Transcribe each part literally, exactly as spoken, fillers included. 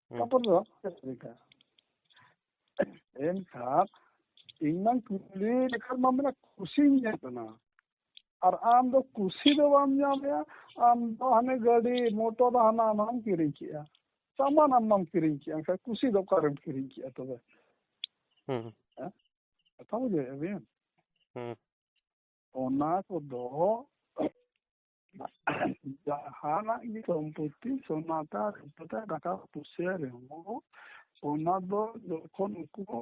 ᱦᱩᱸ᱾ ᱛᱟᱨᱯᱚᱨ ᱫᱚ ᱪᱮᱫ ᱞᱮᱠᱟ? ᱮᱱᱠᱷᱟᱱ ᱤᱧ ᱢᱟᱧ ᱠᱩᱞᱤ ᱞᱮᱠᱷᱟᱱ ᱢᱟ ᱢᱮᱱᱟ ᱠᱩᱥᱤᱧ ᱧᱮᱞ ᱠᱟᱱᱟ, ᱟᱨ ᱟᱢ ᱫᱚ ᱠᱩᱥᱤ ᱫᱚ ᱵᱟᱢ ᱧᱟᱢᱮᱜᱼᱟ, ᱟᱢ ᱫᱚ ᱦᱟᱱᱮ ᱜᱟᱹᱰᱤ ᱢᱚᱴᱚᱨ ᱦᱟᱱᱟ ᱱᱟᱣᱟᱢ ᱠᱤᱨᱤᱧ ᱠᱮᱜᱼᱟ, ᱥᱟᱢᱟᱱ ᱟᱢ ᱢᱟᱢ ᱠᱤᱨᱤᱧ ᱠᱮᱜᱼᱟ, ᱮᱱᱠᱷᱟᱱ ᱠᱩᱥᱤ ᱫᱚ ᱚᱠᱟᱨᱮᱢ ᱠᱤᱨᱤᱧ ᱠᱮᱜᱼᱟ ᱛᱚᱵᱮ? ᱦᱩᱸ᱾ ᱦᱮᱸ? ᱠᱟᱛᱷᱟ ᱵᱩᱡᱷᱟᱹᱣᱮᱫᱼᱟ ᱵᱤᱱ? ᱦᱩᱸ᱾ ᱚᱱᱟ ᱠᱚᱫᱚ ᱡᱟᱦᱟᱱᱟᱜ ᱜᱮ ᱥᱚᱢᱯᱚᱛᱛᱤ, ᱥᱚᱱᱟᱛᱮ, ᱨᱩᱯᱟᱹᱛᱮ, ᱴᱟᱠᱟ ᱯᱩᱭᱥᱟᱹ ᱨᱮᱦᱚᱸ, ᱚᱱᱟ ᱫᱚ ᱡᱚᱠᱷᱚᱱ ᱩᱱᱠᱩ ᱠᱚ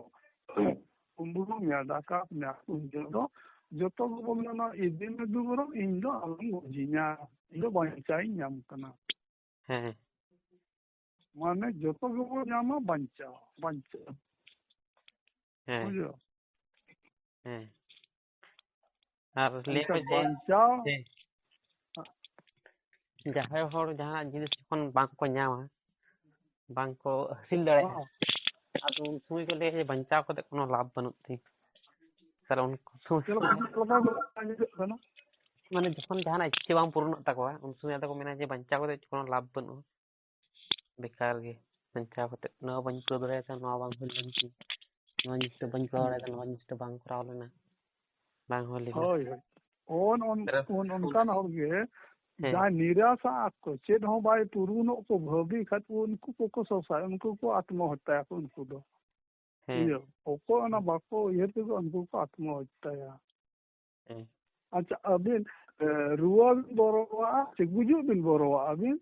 ᱠᱩᱢᱵᱽᱲᱩ ᱢᱮᱭᱟ, ᱰᱟᱠᱟᱛ ᱢᱮᱭᱟ, ᱩᱱ ᱡᱚᱦᱚᱜ ᱫᱚ ᱡᱚᱛᱚ ᱜᱮᱵᱚᱱ ᱢᱮᱱᱟ, "ᱤᱫᱤ ᱢᱮ ᱫᱩ ᱵᱚᱨᱚᱝ, ᱤᱧ ᱫᱚ ᱟᱞᱚᱢ ᱜᱚᱡᱤᱧᱟ, ᱤᱧ ᱫᱚ ᱵᱟᱧᱪᱟᱣ ᱤᱧ ᱧᱟᱢ ᱠᱟᱱᱟ᱾" ᱦᱮᱸ᱾ ᱢᱟᱱᱮ ᱡᱚᱛᱚ ᱜᱮᱵᱚᱱ ᱧᱟᱢᱟ ᱵᱟᱧᱪᱟᱣ, ᱵᱟᱧᱪᱟᱣ᱾ ᱦᱮᱸ᱾ ᱵᱩᱡᱷᱟᱹᱣ? ᱦᱮᱸ᱾ ᱟᱨ ᱞᱟᱹᱭ ᱮᱱᱠᱷᱟᱱ ᱟᱠᱚ ᱡᱮ, ᱵᱟᱧᱪᱟᱣ ᱦᱮᱸ, ᱡᱟᱦᱟᱸᱭ ᱦᱚᱲ ᱡᱟᱦᱟᱱᱟᱜ ᱡᱤᱱᱤᱥ ᱡᱚᱠᱷᱚᱱ ᱵᱟᱝ ᱠᱚ ᱧᱟᱢᱟ, ᱵᱟᱝ ᱠᱚ ᱦᱟᱹᱥᱤᱞ ᱫᱟᱲᱮᱭᱟᱜᱼᱟ, ᱦᱚᱸ᱾ ᱟᱫᱚ ᱩᱱ ᱥᱚᱢᱚᱭ ᱠᱚ ᱞᱟᱹᱭᱟ ᱡᱮ ᱵᱟᱧᱪᱟᱣ ᱠᱟᱛᱮ ᱠᱚᱱᱚ ᱞᱟᱵᱷ ᱵᱟᱹᱱᱩᱜ ᱛᱤᱧ᱾ ᱛᱟᱦᱞᱮ ᱩᱱᱠᱩ ᱥᱚᱢᱚᱭ ᱪᱮᱫ ᱞᱮᱠᱟ, ᱪᱮᱫ ᱞᱮᱠᱟ ᱵᱮᱱ ᱵᱩᱡᱷᱟᱹᱜ ᱠᱟᱱᱟ? ᱢᱟᱱᱮ ᱡᱚᱠᱷᱚᱱ ᱡᱟᱦᱟᱱᱟᱜ ᱤᱪᱪᱷᱟᱹ ᱵᱟᱝ ᱯᱩᱨᱚᱱᱚᱜ ᱛᱟᱠᱚᱣᱟ, ᱩᱱ ᱥᱚᱢᱚᱭ ᱟᱫᱚ ᱠᱚ ᱢᱮᱱᱟ ᱡᱮ ᱵᱟᱧᱪᱟᱣ ᱠᱟᱛᱮ ᱠᱚᱱᱚ ᱞᱟᱵᱷ ᱵᱟᱹᱱᱩᱜᱼᱟ, ᱵᱮᱠᱟᱨ ᱜᱮ ᱵᱟᱧᱪᱟᱣ ᱠᱟᱛᱮ, ᱱᱚᱣᱟ ᱵᱟᱹᱧ ᱯᱩᱨᱟᱹᱣ ᱫᱟᱲᱮᱭᱟᱫᱟ, ᱱᱚᱣᱟ ᱵᱟᱝ ᱦᱩᱭ ᱞᱮᱱ ᱛᱤᱧ, ᱱᱚᱣᱟ ᱡᱤᱱᱤᱥ ᱫᱚ ᱵᱟᱹᱧ ᱠᱚᱨᱟᱣ ᱫᱟᱲᱮᱭᱟᱫᱟ, ᱱᱚᱣᱟ ᱡᱤᱱᱤᱥ ᱫᱚ ᱵᱟᱝ ᱠᱚᱨᱟᱣ ᱞᱮᱱᱟ, ᱵᱟᱝ ᱦᱩᱭ ᱞᱮᱱᱟ᱾ ᱦᱳᱭ, ᱦᱳᱭ᱾ ᱚᱱ-, ᱚᱱ-, ᱛᱟᱦᱞᱮ ᱚᱱ-, ᱚᱱᱠᱟᱱ ᱦᱚᱲ ᱜᱮ ᱦᱮᱸ᱾ ᱡᱟᱦᱟᱸᱭ ᱱᱤᱨᱟᱥᱟ ᱟᱠᱚ, ᱪᱮᱫ ᱦᱚᱸ ᱵᱟᱭ ᱯᱩᱨᱩᱱᱚᱜ ᱠᱚ ᱵᱷᱟᱹᱵᱤ ᱠᱷᱟᱡ, ᱩᱱᱠᱩ ᱠᱚᱠᱚ ᱥᱚᱥᱟᱭ, ᱩᱱᱠᱩ ᱠᱚ ᱟᱛᱢᱚᱦᱚᱛᱛᱟᱭᱟᱠᱚ ᱩᱱᱠᱩ ᱫᱚ᱾ ᱦᱮᱸ᱾ ᱤᱭᱟᱹ, ᱚᱠᱚᱭ ᱚᱱᱟ ᱦᱮᱸ᱾ ᱵᱟᱠᱚ ᱩᱭᱦᱟᱹᱨ ᱛᱮᱜᱮ ᱩᱱᱠᱩ ᱠᱚ ᱟᱛᱢᱚᱦᱚᱛᱛᱟᱭᱟ᱾ ᱦᱮᱸ᱾ ᱟᱪᱪᱷᱟ, ᱟᱹᱵᱤᱱ, ᱮ, ᱨᱩᱣᱟᱹ ᱵᱤᱱ ᱵᱚᱨᱚᱣᱟᱜᱼᱟ ᱥᱮ ᱜᱩᱡᱩᱜ ᱵᱤᱱ ᱵᱚᱨᱚᱣᱟᱜᱼᱟ ᱟᱹᱵᱤᱱ?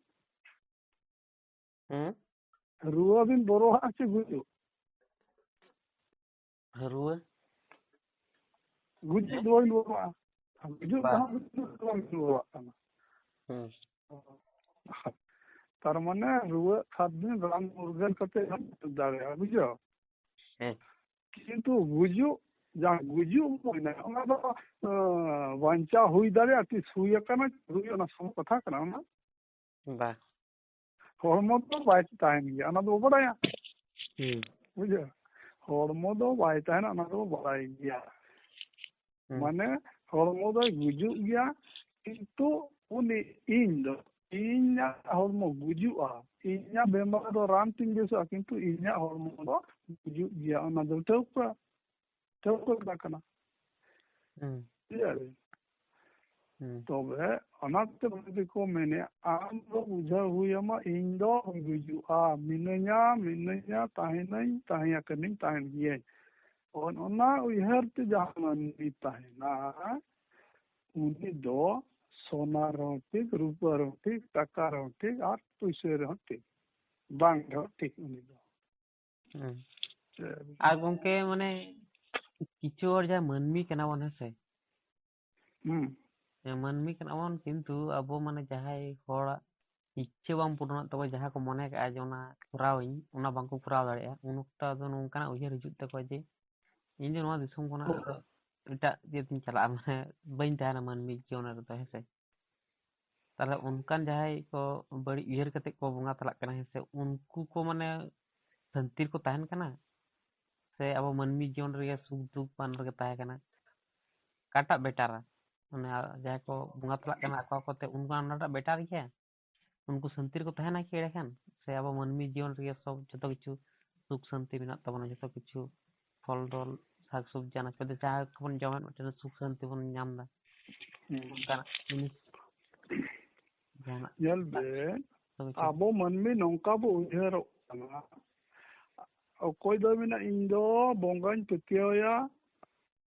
ᱦᱮᱸ? ᱨᱩᱣᱟᱹ ᱵᱤᱱ ᱵᱚᱨᱚᱣᱟᱜᱼᱟ ᱥᱮ ᱜᱩᱡᱩᱜ? ᱨᱩᱣᱟᱹ᱾ ᱜᱩᱡᱩᱜ ᱫᱚ ᱵᱟᱹᱵᱤᱱ ᱵᱚᱨᱚᱣᱟᱜᱼᱟ᱾ ᱜᱩᱡᱩᱜ ᱫᱚ ᱵᱟᱝ᱾ ᱦᱟᱸᱜ ᱵᱟᱹᱵᱤᱱ ᱵᱚᱨᱚᱣᱟᱜ ᱠᱟᱱᱟ᱾ ᱦᱮᱸ᱾ ᱛᱟᱨ ᱢᱟᱱᱮ ᱨᱩᱣᱟᱹᱜ ᱠᱷᱟᱱ ᱵᱤᱱ ᱨᱟᱱ ᱢᱩᱨᱜᱟᱹᱱ ᱠᱟᱛᱮ ᱦᱚᱸ ᱵᱤᱱ ᱫᱟᱲᱮᱭᱟᱜᱼᱟ, ᱵᱩᱡᱷᱟᱹᱣ? ᱦᱮᱸ᱾ ᱠᱤᱱᱛᱩ ᱜᱩᱡᱩᱜ, ᱡᱟᱦᱟᱸ ᱜᱩᱡᱩᱜ ᱢᱮᱱᱟᱜᱼᱟ, ᱚᱱᱟ ᱫᱚ, ᱟᱸ, ᱵᱟᱧᱪᱟᱣ ᱦᱩᱭ ᱫᱟᱲᱮᱭᱟᱜᱼᱟ, ᱛᱤᱥ ᱦᱩᱭ ᱟᱠᱟᱱᱟ, ᱦᱩᱭ ᱚᱱᱟ ᱥᱚᱢᱚᱭ ᱠᱟᱛᱷᱟ ᱠᱟᱱᱟ ᱚᱱᱟ᱾ ᱵᱟ᱾ ᱦᱚᱲᱢᱚ ᱫᱚ ᱵᱟᱭ ᱛᱟᱦᱮᱱ ᱜᱮᱭᱟ, ᱚᱱᱟ ᱫᱚᱵᱚ ᱵᱟᱲᱟᱭᱟ᱾ ᱦᱩᱸ᱾ ᱵᱩᱡᱷᱟᱹᱣ? ᱦᱚᱲᱢᱚ ᱫᱚ ᱵᱟᱭ ᱛᱟᱦᱮᱱᱟ, ᱚᱱᱟ ᱫᱚᱵᱚ ᱵᱟᱲᱟᱭ ᱜᱮᱭᱟ᱾ ᱦᱩᱸ᱾ ᱢᱟᱱᱮ ᱦᱚᱲᱢᱚ ᱫᱚᱭ ᱜᱩᱡᱩᱜ ᱜᱮᱭᱟ, ᱠᱤᱱᱛᱩ ᱩᱱᱤ ᱤᱧ ᱫᱚ ᱤᱧᱟᱹᱜ ᱦᱚᱲᱢᱚ ᱜᱩᱡᱩᱜᱼᱟ, ᱤᱧᱟᱹᱜ ᱵᱮᱢᱟᱨ ᱫᱚ ᱨᱟᱱ ᱛᱤᱧ ᱵᱮᱥᱚᱜᱼᱟ, ᱠᱤᱱᱛᱩ ᱤᱧᱟᱹᱜ ᱦᱚᱲᱢᱚ ᱫᱚ ᱜᱩᱡᱩᱜ ᱜᱮᱭᱟ᱾ ᱚᱱᱟ ᱫᱚ ᱴᱷᱟᱹᱣᱠᱟᱹ, ᱴᱷᱟᱹᱣᱠᱟᱹ ᱠᱟᱛᱷᱟ ᱠᱟᱱᱟ᱾ ᱦᱩᱸ᱾ ᱵᱩᱡᱷᱟᱹᱣ ᱫᱟᱲᱮᱭᱟᱜ? ᱦᱩᱸ᱾ ᱛᱚᱵᱮ ᱚᱱᱟ ᱛᱮ ᱵᱟᱝ ᱛᱮᱠᱚ ᱢᱮᱱᱮᱫ, ᱟᱢ ᱫᱚ ᱵᱩᱡᱷᱟᱹᱣ ᱦᱩᱭ ᱟᱢᱟ, ᱤᱧ ᱫᱚ ᱜᱩᱡᱩᱜᱼᱟ, ᱢᱤᱱᱟᱹᱧᱟ, ᱢᱤᱱᱟᱹᱧᱟ, ᱛᱟᱦᱮᱱᱟᱹᱧ, ᱛᱟᱦᱮᱸ ᱟᱠᱟᱱᱟᱹᱧ, ᱛᱟᱦᱮᱱ ᱜᱤᱭᱟᱹᱧ᱾ ᱚᱱ-, ᱚᱱᱟ ᱩᱭᱦᱟᱹᱨ ᱛᱮ ᱡᱟᱦᱟᱸ ᱢᱟᱹᱱᱢᱤ ᱛᱟᱦᱮᱱᱟ, ᱩᱱᱤ ᱫᱚ ᱥᱚᱱᱟ ᱨᱮᱦᱚᱸ ᱴᱷᱤᱠ, ᱨᱩᱯᱟᱹ ᱨᱮᱦᱚᱸ ᱴᱷᱤᱠ, ᱴᱟᱠᱟ ᱨᱮᱦᱚᱸ ᱴᱷᱤᱠ, ᱟᱨ ᱯᱩᱭᱥᱟᱹ ᱨᱮᱦᱚᱸ ᱴᱷᱤᱠ, ᱵᱟᱝ ᱨᱮᱦᱚᱸ ᱴᱷᱤᱠ ᱩᱱᱤ ᱫᱚ᱾ ᱦᱩᱸ᱾ ᱪᱮᱫ? ᱟᱨ ᱜᱚᱝᱠᱮ, ᱢᱟᱱᱮ, ᱠᱤᱪᱷᱩ ᱦᱚᱲ ᱡᱟᱦᱟᱸ ᱢᱟᱹᱱᱢᱤ ᱠᱟᱱᱟ ᱵᱚᱱ, ᱦᱮᱸ ᱥᱮ? ᱦᱩᱸ᱾ ᱦᱮᱸ, ᱢᱟᱹᱱᱢᱤ ᱠᱟᱱᱟ ᱵᱚᱱ, ᱠᱤᱱᱛᱩ ᱟᱵᱚ, ᱢᱟᱱᱮ, ᱡᱟᱦᱟᱸᱭ ᱦᱚᱲᱟᱜ ᱤᱪᱪᱷᱟᱹ ᱵᱟᱝ ᱯᱩᱨᱚᱱᱚᱜ ᱛᱟᱠᱚᱣᱟ, ᱡᱟᱦᱟᱸ ᱠᱚ ᱢᱚᱱᱮ ᱠᱟᱜᱼᱟ ᱡᱮ ᱚᱱᱟ ᱠᱚᱨᱟᱣᱟᱹᱧ, ᱚᱱᱟ ᱵᱟᱝᱠᱚ ᱠᱚᱨᱟᱣ ᱫᱟᱲᱮᱭᱟᱜᱼᱟ, ᱩᱱ ᱚᱠᱛᱚ ᱟᱫᱚ ᱱᱚᱝᱠᱟᱱᱟᱜ ᱩᱭᱦᱟᱹᱨ ᱦᱤᱡᱩᱜ ᱛᱟᱠᱚᱣᱟ ᱡᱮ ᱤᱧ ᱫᱚ ᱱᱚᱣᱟ ᱫᱤᱥᱚᱢ ᱠᱷᱚᱱᱟᱜ ᱫᱚ ᱮᱴᱟᱜ ᱡᱟᱹᱛ ᱤᱧ ᱪᱟᱞᱟᱜᱼᱟ, ᱢᱟᱱᱮ, ᱵᱟᱹᱧ ᱛᱟᱦᱮᱱᱟ ᱢᱟᱹᱱᱢᱤ ᱡᱤᱭᱚᱱ ᱨᱮᱫᱚ, ᱦᱮᱸ ᱥᱮ? ᱛᱟᱦᱞᱮ ᱚᱱᱠᱟᱱ ᱡᱟᱦᱟᱸᱭ ᱠᱚ ᱵᱟᱹᱲᱤᱡ ᱩᱭᱦᱟᱹᱨ ᱠᱟᱛᱮ ᱠᱚ ᱵᱚᱸᱜᱟ ᱛᱟᱞᱟᱜ ᱠᱟᱱᱟ, ᱦᱮᱸ ᱥᱮ, ᱩᱱᱠᱩ ᱠᱚ, ᱢᱟᱱᱮ, ᱥᱟᱹᱱᱛᱤ ᱨᱮᱠᱚ ᱛᱟᱦᱮᱱ ᱠᱟᱱᱟ? ᱥᱮ ᱟᱵᱚ ᱢᱟᱹᱱᱢᱤ ᱡᱤᱭᱚᱱ ᱨᱮᱜᱮ ᱥᱩᱠ ᱫᱩᱠ ᱵᱟᱱᱟᱨ ᱜᱮ ᱛᱟᱦᱮᱸ ᱠᱟᱱᱟ? ᱚᱠᱟᱴᱟᱜ ᱵᱮᱴᱟᱨᱟ? ᱢᱟᱱᱮ, ᱡᱟᱦᱟᱸᱭ ᱠᱚ ᱵᱚᱸᱜᱟ ᱛᱟᱞᱟᱜ ᱠᱟᱱᱟ ᱟᱠᱚ ᱟᱠᱚ ᱛᱮ, ᱩᱱᱠᱩ ᱚᱱᱟᱴᱟᱜ ᱵᱮᱴᱟᱨ ᱜᱮᱭᱟ? ᱩᱱᱠᱩ ᱥᱟᱹᱱᱛᱤ ᱨᱮᱠᱚ ᱛᱟᱦᱮᱱᱟ ᱠᱤ ᱮᱸᱰᱮᱠᱷᱟᱱ? ᱥᱮ ᱟᱵᱚ ᱢᱟᱹᱱᱢᱤ ᱡᱤᱭᱚᱱ ᱨᱮᱜᱮ ᱥᱚᱵ, ᱡᱚᱛᱚ ᱠᱤᱪᱷᱩ ᱥᱩᱠ ᱥᱟᱹᱱᱛᱤ ᱢᱮᱱᱟᱜ ᱛᱟᱵᱚᱱᱟ, ᱡᱚᱛᱚ ᱠᱤᱪᱷᱩ ᱯᱷᱚᱞ ᱰᱚᱞ, ᱥᱟᱠ ᱥᱚᱵᱽᱡᱤ, ᱟᱱᱟᱡ ᱯᱟᱹᱛᱤ ᱡᱟᱦᱟᱸ ᱠᱚᱵᱚᱱ ᱡᱚᱢᱮᱫ, ᱢᱤᱫᱴᱮᱱ ᱥᱩᱠ ᱥᱟᱹᱱᱛᱤ ᱵᱚᱱ ᱧᱟᱢ ᱮᱫᱟ? ᱦᱩᱸ᱾ ᱚᱱᱠᱟᱱᱟᱜ ᱡᱤᱱᱤᱥ ᱡᱟᱦᱟᱱᱟᱜ ᱧᱮᱞ ᱵᱮ, ᱡᱚᱛᱚ ᱠᱤᱪᱷᱩ᱾ ᱟᱵᱚ ᱢᱟᱹᱱᱢᱤ ᱱᱚᱝᱠᱟ ᱵᱚ ᱩᱭᱦᱟᱹᱨᱚᱜ ᱠᱟᱱᱟ, ᱚᱠᱚᱭ ᱫᱚᱭ ᱢᱮᱱᱟ, "ᱤᱧ ᱫᱚ ᱵᱚᱸᱜᱟᱧ ᱯᱟᱹᱛᱭᱟᱹᱣᱟᱭᱟ,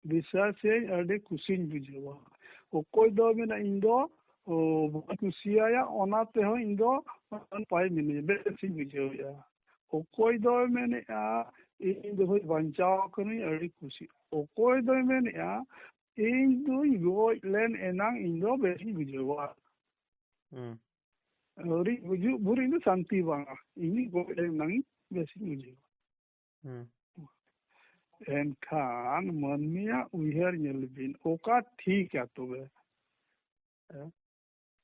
ᱵᱤᱥᱣᱟᱥᱤᱭᱟᱹᱧ, ᱟᱹᱰᱤ ᱠᱩᱥᱤᱧ ᱵᱩᱡᱷᱟᱹᱣᱟ᱾" ᱚᱠᱚᱭ ᱫᱚᱭ ᱢᱮᱱᱟ, "ᱤᱧ ᱫᱚ, ᱚ, ᱵᱟᱹᱧ ᱠᱩᱥᱤᱭᱟᱭᱟ, ᱚᱱᱟ ᱛᱮᱦᱚᱸ ᱤᱧ ᱫᱚ ᱱᱟᱯᱟᱭ ᱢᱤᱱᱟᱹᱧᱟ, ᱵᱮᱥᱤᱧ ᱵᱩᱡᱷᱟᱹᱣᱮᱫᱼᱟ᱾" ᱚᱠᱚᱭ ᱫᱚᱭ ᱢᱮᱱᱮᱫᱼᱟ, "ᱤᱧ ᱫᱚ ᱦᱳᱭ ᱵᱟᱧᱪᱟᱣ ᱟᱠᱟᱱᱟᱹᱧ, ᱟᱹᱰᱤ ᱠᱩᱥᱤ᱾" ᱚᱠᱚᱭ ᱫᱚᱭ ᱢᱮᱱᱮᱫᱼᱟ, "ᱤᱧ ᱫᱚᱧ ᱜᱚᱡ ᱞᱮᱱ ᱮᱱᱟᱝ ᱤᱧ ᱫᱚ ᱵᱮᱥᱤᱧ ᱵᱩᱡᱷᱟᱹᱣᱟ, ᱦᱩᱸ᱾ ᱟᱹᱣᱨᱤ ᱜᱩᱡᱩᱜ ᱵᱷᱳᱨ ᱤᱧ ᱫᱚ ᱥᱟᱱᱛᱤ ᱵᱟᱝᱟ, ᱤᱧ ᱜᱚᱡ ᱞᱮᱱ ᱮᱱᱟᱝ ᱤᱧ ᱵᱮᱥᱤᱧ ᱵᱩᱡᱷᱟᱹᱣᱟ᱾" ᱦᱩᱸ᱾ ᱮᱱᱠᱷᱟᱱ ᱢᱟᱹᱱᱢᱤᱭᱟᱜ ᱩᱭᱦᱟᱹᱨ ᱧᱮᱞ ᱵᱤᱱ, ᱚᱠᱟ ᱴᱷᱤᱠᱟ ᱛᱚᱵᱮ? ᱦᱮᱸ?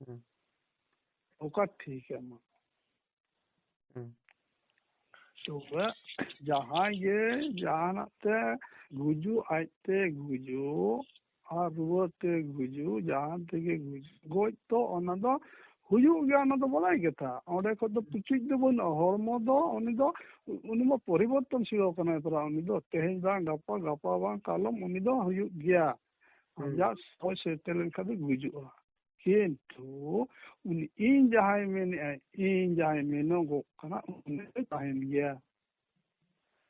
ᱦᱩᱸ᱾ ᱚᱠᱟ ᱴᱷᱤᱠᱟ ᱢᱟ? ᱦᱩᱸ᱾ ᱛᱚᱵᱮ ᱡᱟᱦᱟᱸᱭ ᱜᱮ ᱡᱟᱦᱟᱱᱟᱜ ᱛᱮ ᱜᱩᱡᱩᱜ, ᱟᱡᱛᱮ ᱜᱩᱡᱩᱜ, ᱟᱨ ᱨᱩᱣᱟᱹ ᱛᱮ ᱜᱩᱡᱩᱜ, ᱡᱟᱦᱟᱸ ᱛᱮᱜᱮ ᱜᱩᱡᱩᱜ, ᱜᱚᱡ ᱛᱚ ᱚᱱᱟ ᱫᱚ ᱦᱩᱭᱩᱜ ᱜᱮᱭᱟ, ᱚᱱᱟ ᱫᱚ ᱵᱟᱲᱟᱭ ᱠᱟᱛᱷᱟ᱾ ᱚᱸᱰᱮ ᱠᱷᱚᱱ ᱫᱚ ᱯᱩᱪᱩᱡ ᱫᱚ ᱵᱟᱹᱱᱩᱜᱼᱟ᱾ ᱦᱚᱲᱢᱚ ᱫᱚ, ᱩᱱᱤ ᱫᱚ, ᱩᱱᱤ ᱢᱟ ᱯᱚᱨᱤᱵᱚᱨᱛᱚᱱᱥᱤᱞ ᱠᱟᱱᱟᱭ ᱯᱟᱨᱟ᱾ ᱩᱱᱤ ᱫᱚ ᱛᱮᱦᱮᱧ ᱵᱟᱝ ᱜᱟᱯᱟ, ᱜᱟᱯᱟ ᱵᱟᱝ ᱠᱟᱞᱚᱢ, ᱩᱱᱤ ᱫᱚ ᱦᱩᱭᱩᱜ ᱜᱮᱭᱟ᱾ ᱦᱩᱸ᱾ ᱟᱡᱟᱜ ᱥᱚᱢᱚᱭ ᱥᱮᱴᱮᱨ ᱞᱮᱱᱠᱷᱟᱱ ᱫᱚ ᱜᱩᱡᱩᱜᱼᱟ᱾ ᱠᱤᱱᱛᱩ ᱩᱱᱤ ᱤᱧ ᱡᱟᱦᱟᱸᱭ ᱢᱮᱱᱮᱫᱼᱟᱭ, ᱤᱧ ᱡᱟᱦᱟᱸᱭ ᱢᱮᱱᱚᱜᱚᱜ ᱠᱟᱱᱟ, ᱩᱱᱤ ᱫᱚᱭ ᱛᱟᱦᱮᱱ ᱜᱮᱭᱟ᱾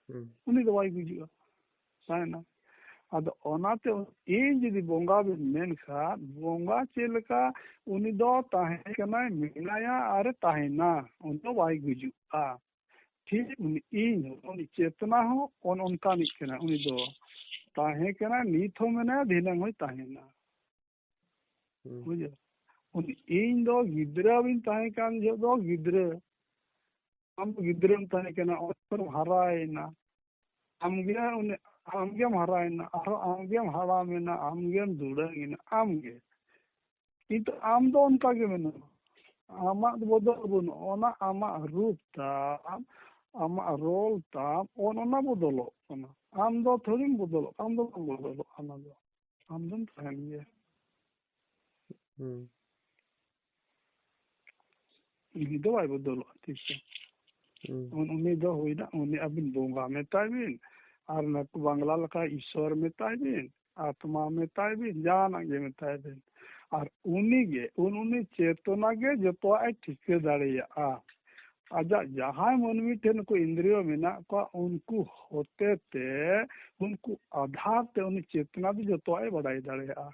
ᱦᱩᱸ᱾ ᱩᱱᱤ ᱫᱚ ᱵᱟᱭ ᱜᱩᱡᱩᱜᱼᱟ, ᱛᱟᱦᱮᱱᱟ᱾ ᱟᱫᱚ ᱚᱱᱟᱛᱮ ᱤᱧ ᱡᱩᱫᱤ ᱵᱚᱸᱜᱟ ᱵᱤᱱ ᱢᱮᱱ ᱠᱷᱟᱱ, ᱵᱚᱸᱜᱟ ᱪᱮᱫ ᱞᱮᱠᱟ ᱩᱱᱤ ᱫᱚ ᱛᱟᱦᱮᱸ ᱠᱟᱱᱟᱭ, ᱢᱮᱱᱟᱭᱟ ᱟᱨᱮ ᱛᱟᱦᱮᱱᱟ, ᱩᱱᱤ ᱫᱚ ᱵᱟᱭ ᱜᱩᱡᱩᱜᱼᱟ᱾ ᱴᱷᱤᱠ ᱩᱱᱤ ᱤᱧ, ᱩᱱᱤ ᱪᱮᱛᱱᱟ ᱦᱚᱸ ᱚᱱ-, ᱚᱱᱠᱟᱱᱤᱡ ᱠᱟᱱᱟ᱾ ᱩᱱᱤ ᱫᱚ ᱛᱟᱦᱮᱸ ᱠᱟᱱᱟᱭ, ᱱᱤᱛ ᱦᱚᱸ ᱢᱮᱱᱟᱭᱟ, ᱫᱷᱤᱱᱟᱹᱝ ᱦᱚᱸᱭ ᱛᱟᱦᱮᱱᱟ᱾ ᱦᱩᱸ᱾ ᱵᱩᱡᱷᱟᱹᱣ? ᱩᱱᱤ ᱤᱧ ᱫᱚ ᱜᱤᱫᱽᱨᱟᱹ ᱵᱤᱱ ᱛᱟᱦᱮᱸ ᱠᱟᱱ ᱡᱚᱦᱚᱜ ᱫᱚ ᱜᱤᱫᱽᱨᱟᱹ, ᱟᱢ ᱫᱚ ᱜᱤᱫᱽᱨᱟᱹᱢ ᱛᱟᱦᱮᱸ ᱠᱟᱱᱟ, ᱚᱱᱟ ᱠᱷᱚᱱᱮᱢ ᱦᱟᱨᱟᱭᱮᱱᱟ, ᱟᱢᱜᱮ ᱩᱱᱤ, ᱟᱢᱜᱮᱢ ᱦᱟᱨᱟᱭᱮᱱᱟ, ᱟᱨᱦᱚᱸ ᱟᱢᱜᱮᱢ ᱦᱟᱲᱟᱢᱮᱱᱟ, ᱟᱢᱜᱮᱢ ᱫᱩᱲᱟᱹᱝᱮᱱᱟ, ᱟᱢᱜᱮ᱾ ᱠᱤᱱᱛᱩ ᱟᱢ ᱫᱚ ᱚᱱᱠᱟ ᱜᱮ ᱢᱮᱱᱟᱢᱟ, ᱟᱢᱟᱜ ᱫᱚ ᱵᱚᱫᱚᱞ ᱵᱟᱹᱱᱩᱜᱼᱟ᱾ ᱚᱱᱟ ᱟᱢᱟᱜ ᱨᱩᱯ ᱛᱟᱢ, ᱟᱢᱟᱜ ᱨᱚᱞ ᱛᱟᱢ, ᱚᱱ-, ᱚᱱᱟ ᱵᱚᱫᱚᱞᱚᱜ ᱠᱟᱱᱟ᱾ ᱟᱢ ᱫᱚ ᱛᱷᱚᱲᱤᱢ ᱵᱚᱫᱚᱞᱚᱜ, ᱟᱢ ᱫᱚ ᱵᱟᱢ ᱵᱚᱫᱚᱞᱚᱜᱼᱟ᱾ ᱚᱱᱟ ᱫᱚ ᱟᱢ ᱫᱚᱢ ᱛᱟᱦᱮᱱ ᱜᱮᱭᱟ᱾ ᱦᱩᱸ᱾ ᱩᱱᱤ ᱫᱚ ᱵᱟᱭ ᱵᱚᱫᱚᱞᱚᱜᱼᱟ ᱛᱤᱥ ᱦᱚᱸ᱾ ᱦᱩᱸ᱾ ᱩᱱ-, ᱩᱱᱤ ᱫᱚ ᱦᱩᱭᱱᱟ, ᱩᱱᱤ ᱟᱹᱵᱤᱱ ᱵᱚᱸᱜᱟ ᱢᱮᱛᱟᱭ ᱵᱤᱱ, ᱟᱨ ᱱᱟᱠᱩ ᱵᱟᱝᱞᱟ ᱞᱮᱠᱟ ᱤᱥᱚᱨ ᱢᱮᱛᱟᱭ ᱵᱤᱱ, ᱟᱛᱢᱟ ᱢᱮᱛᱟᱭ ᱵᱤᱱ, ᱡᱟᱦᱟᱱᱟᱜ ᱜᱮ ᱢᱮᱛᱟᱭ ᱵᱤᱱ᱾ ᱟᱨ ᱩᱱᱤ ᱜᱮ, ᱩᱱ-, ᱩᱱᱤ ᱪᱮᱛᱚᱱᱟ ᱜᱮ ᱡᱚᱛᱚᱣᱟᱜ ᱮ ᱴᱷᱤᱠᱟᱹ ᱫᱟᱲᱮᱭᱟᱜᱼᱟ᱾ ᱟᱡᱟᱜ ᱡᱟᱦᱟᱸᱭ ᱢᱟᱹᱱᱢᱤ ᱴᱷᱮᱱ ᱱᱩᱠᱩ ᱤᱱᱫᱨᱤᱭᱚ ᱢᱮᱱᱟᱜ ᱠᱚᱣᱟ, ᱩᱱᱠᱩ ᱦᱚᱛᱮ ᱛᱮ, ᱩᱱᱠᱩ ᱟᱫᱷᱟᱨ ᱛᱮ ᱩᱱᱤ ᱪᱮᱛᱱᱟ ᱫᱚ ᱡᱚᱛᱚᱣᱟᱜ ᱮ ᱵᱟᱰᱟᱭ ᱫᱟᱲᱮᱭᱟᱜᱼᱟ᱾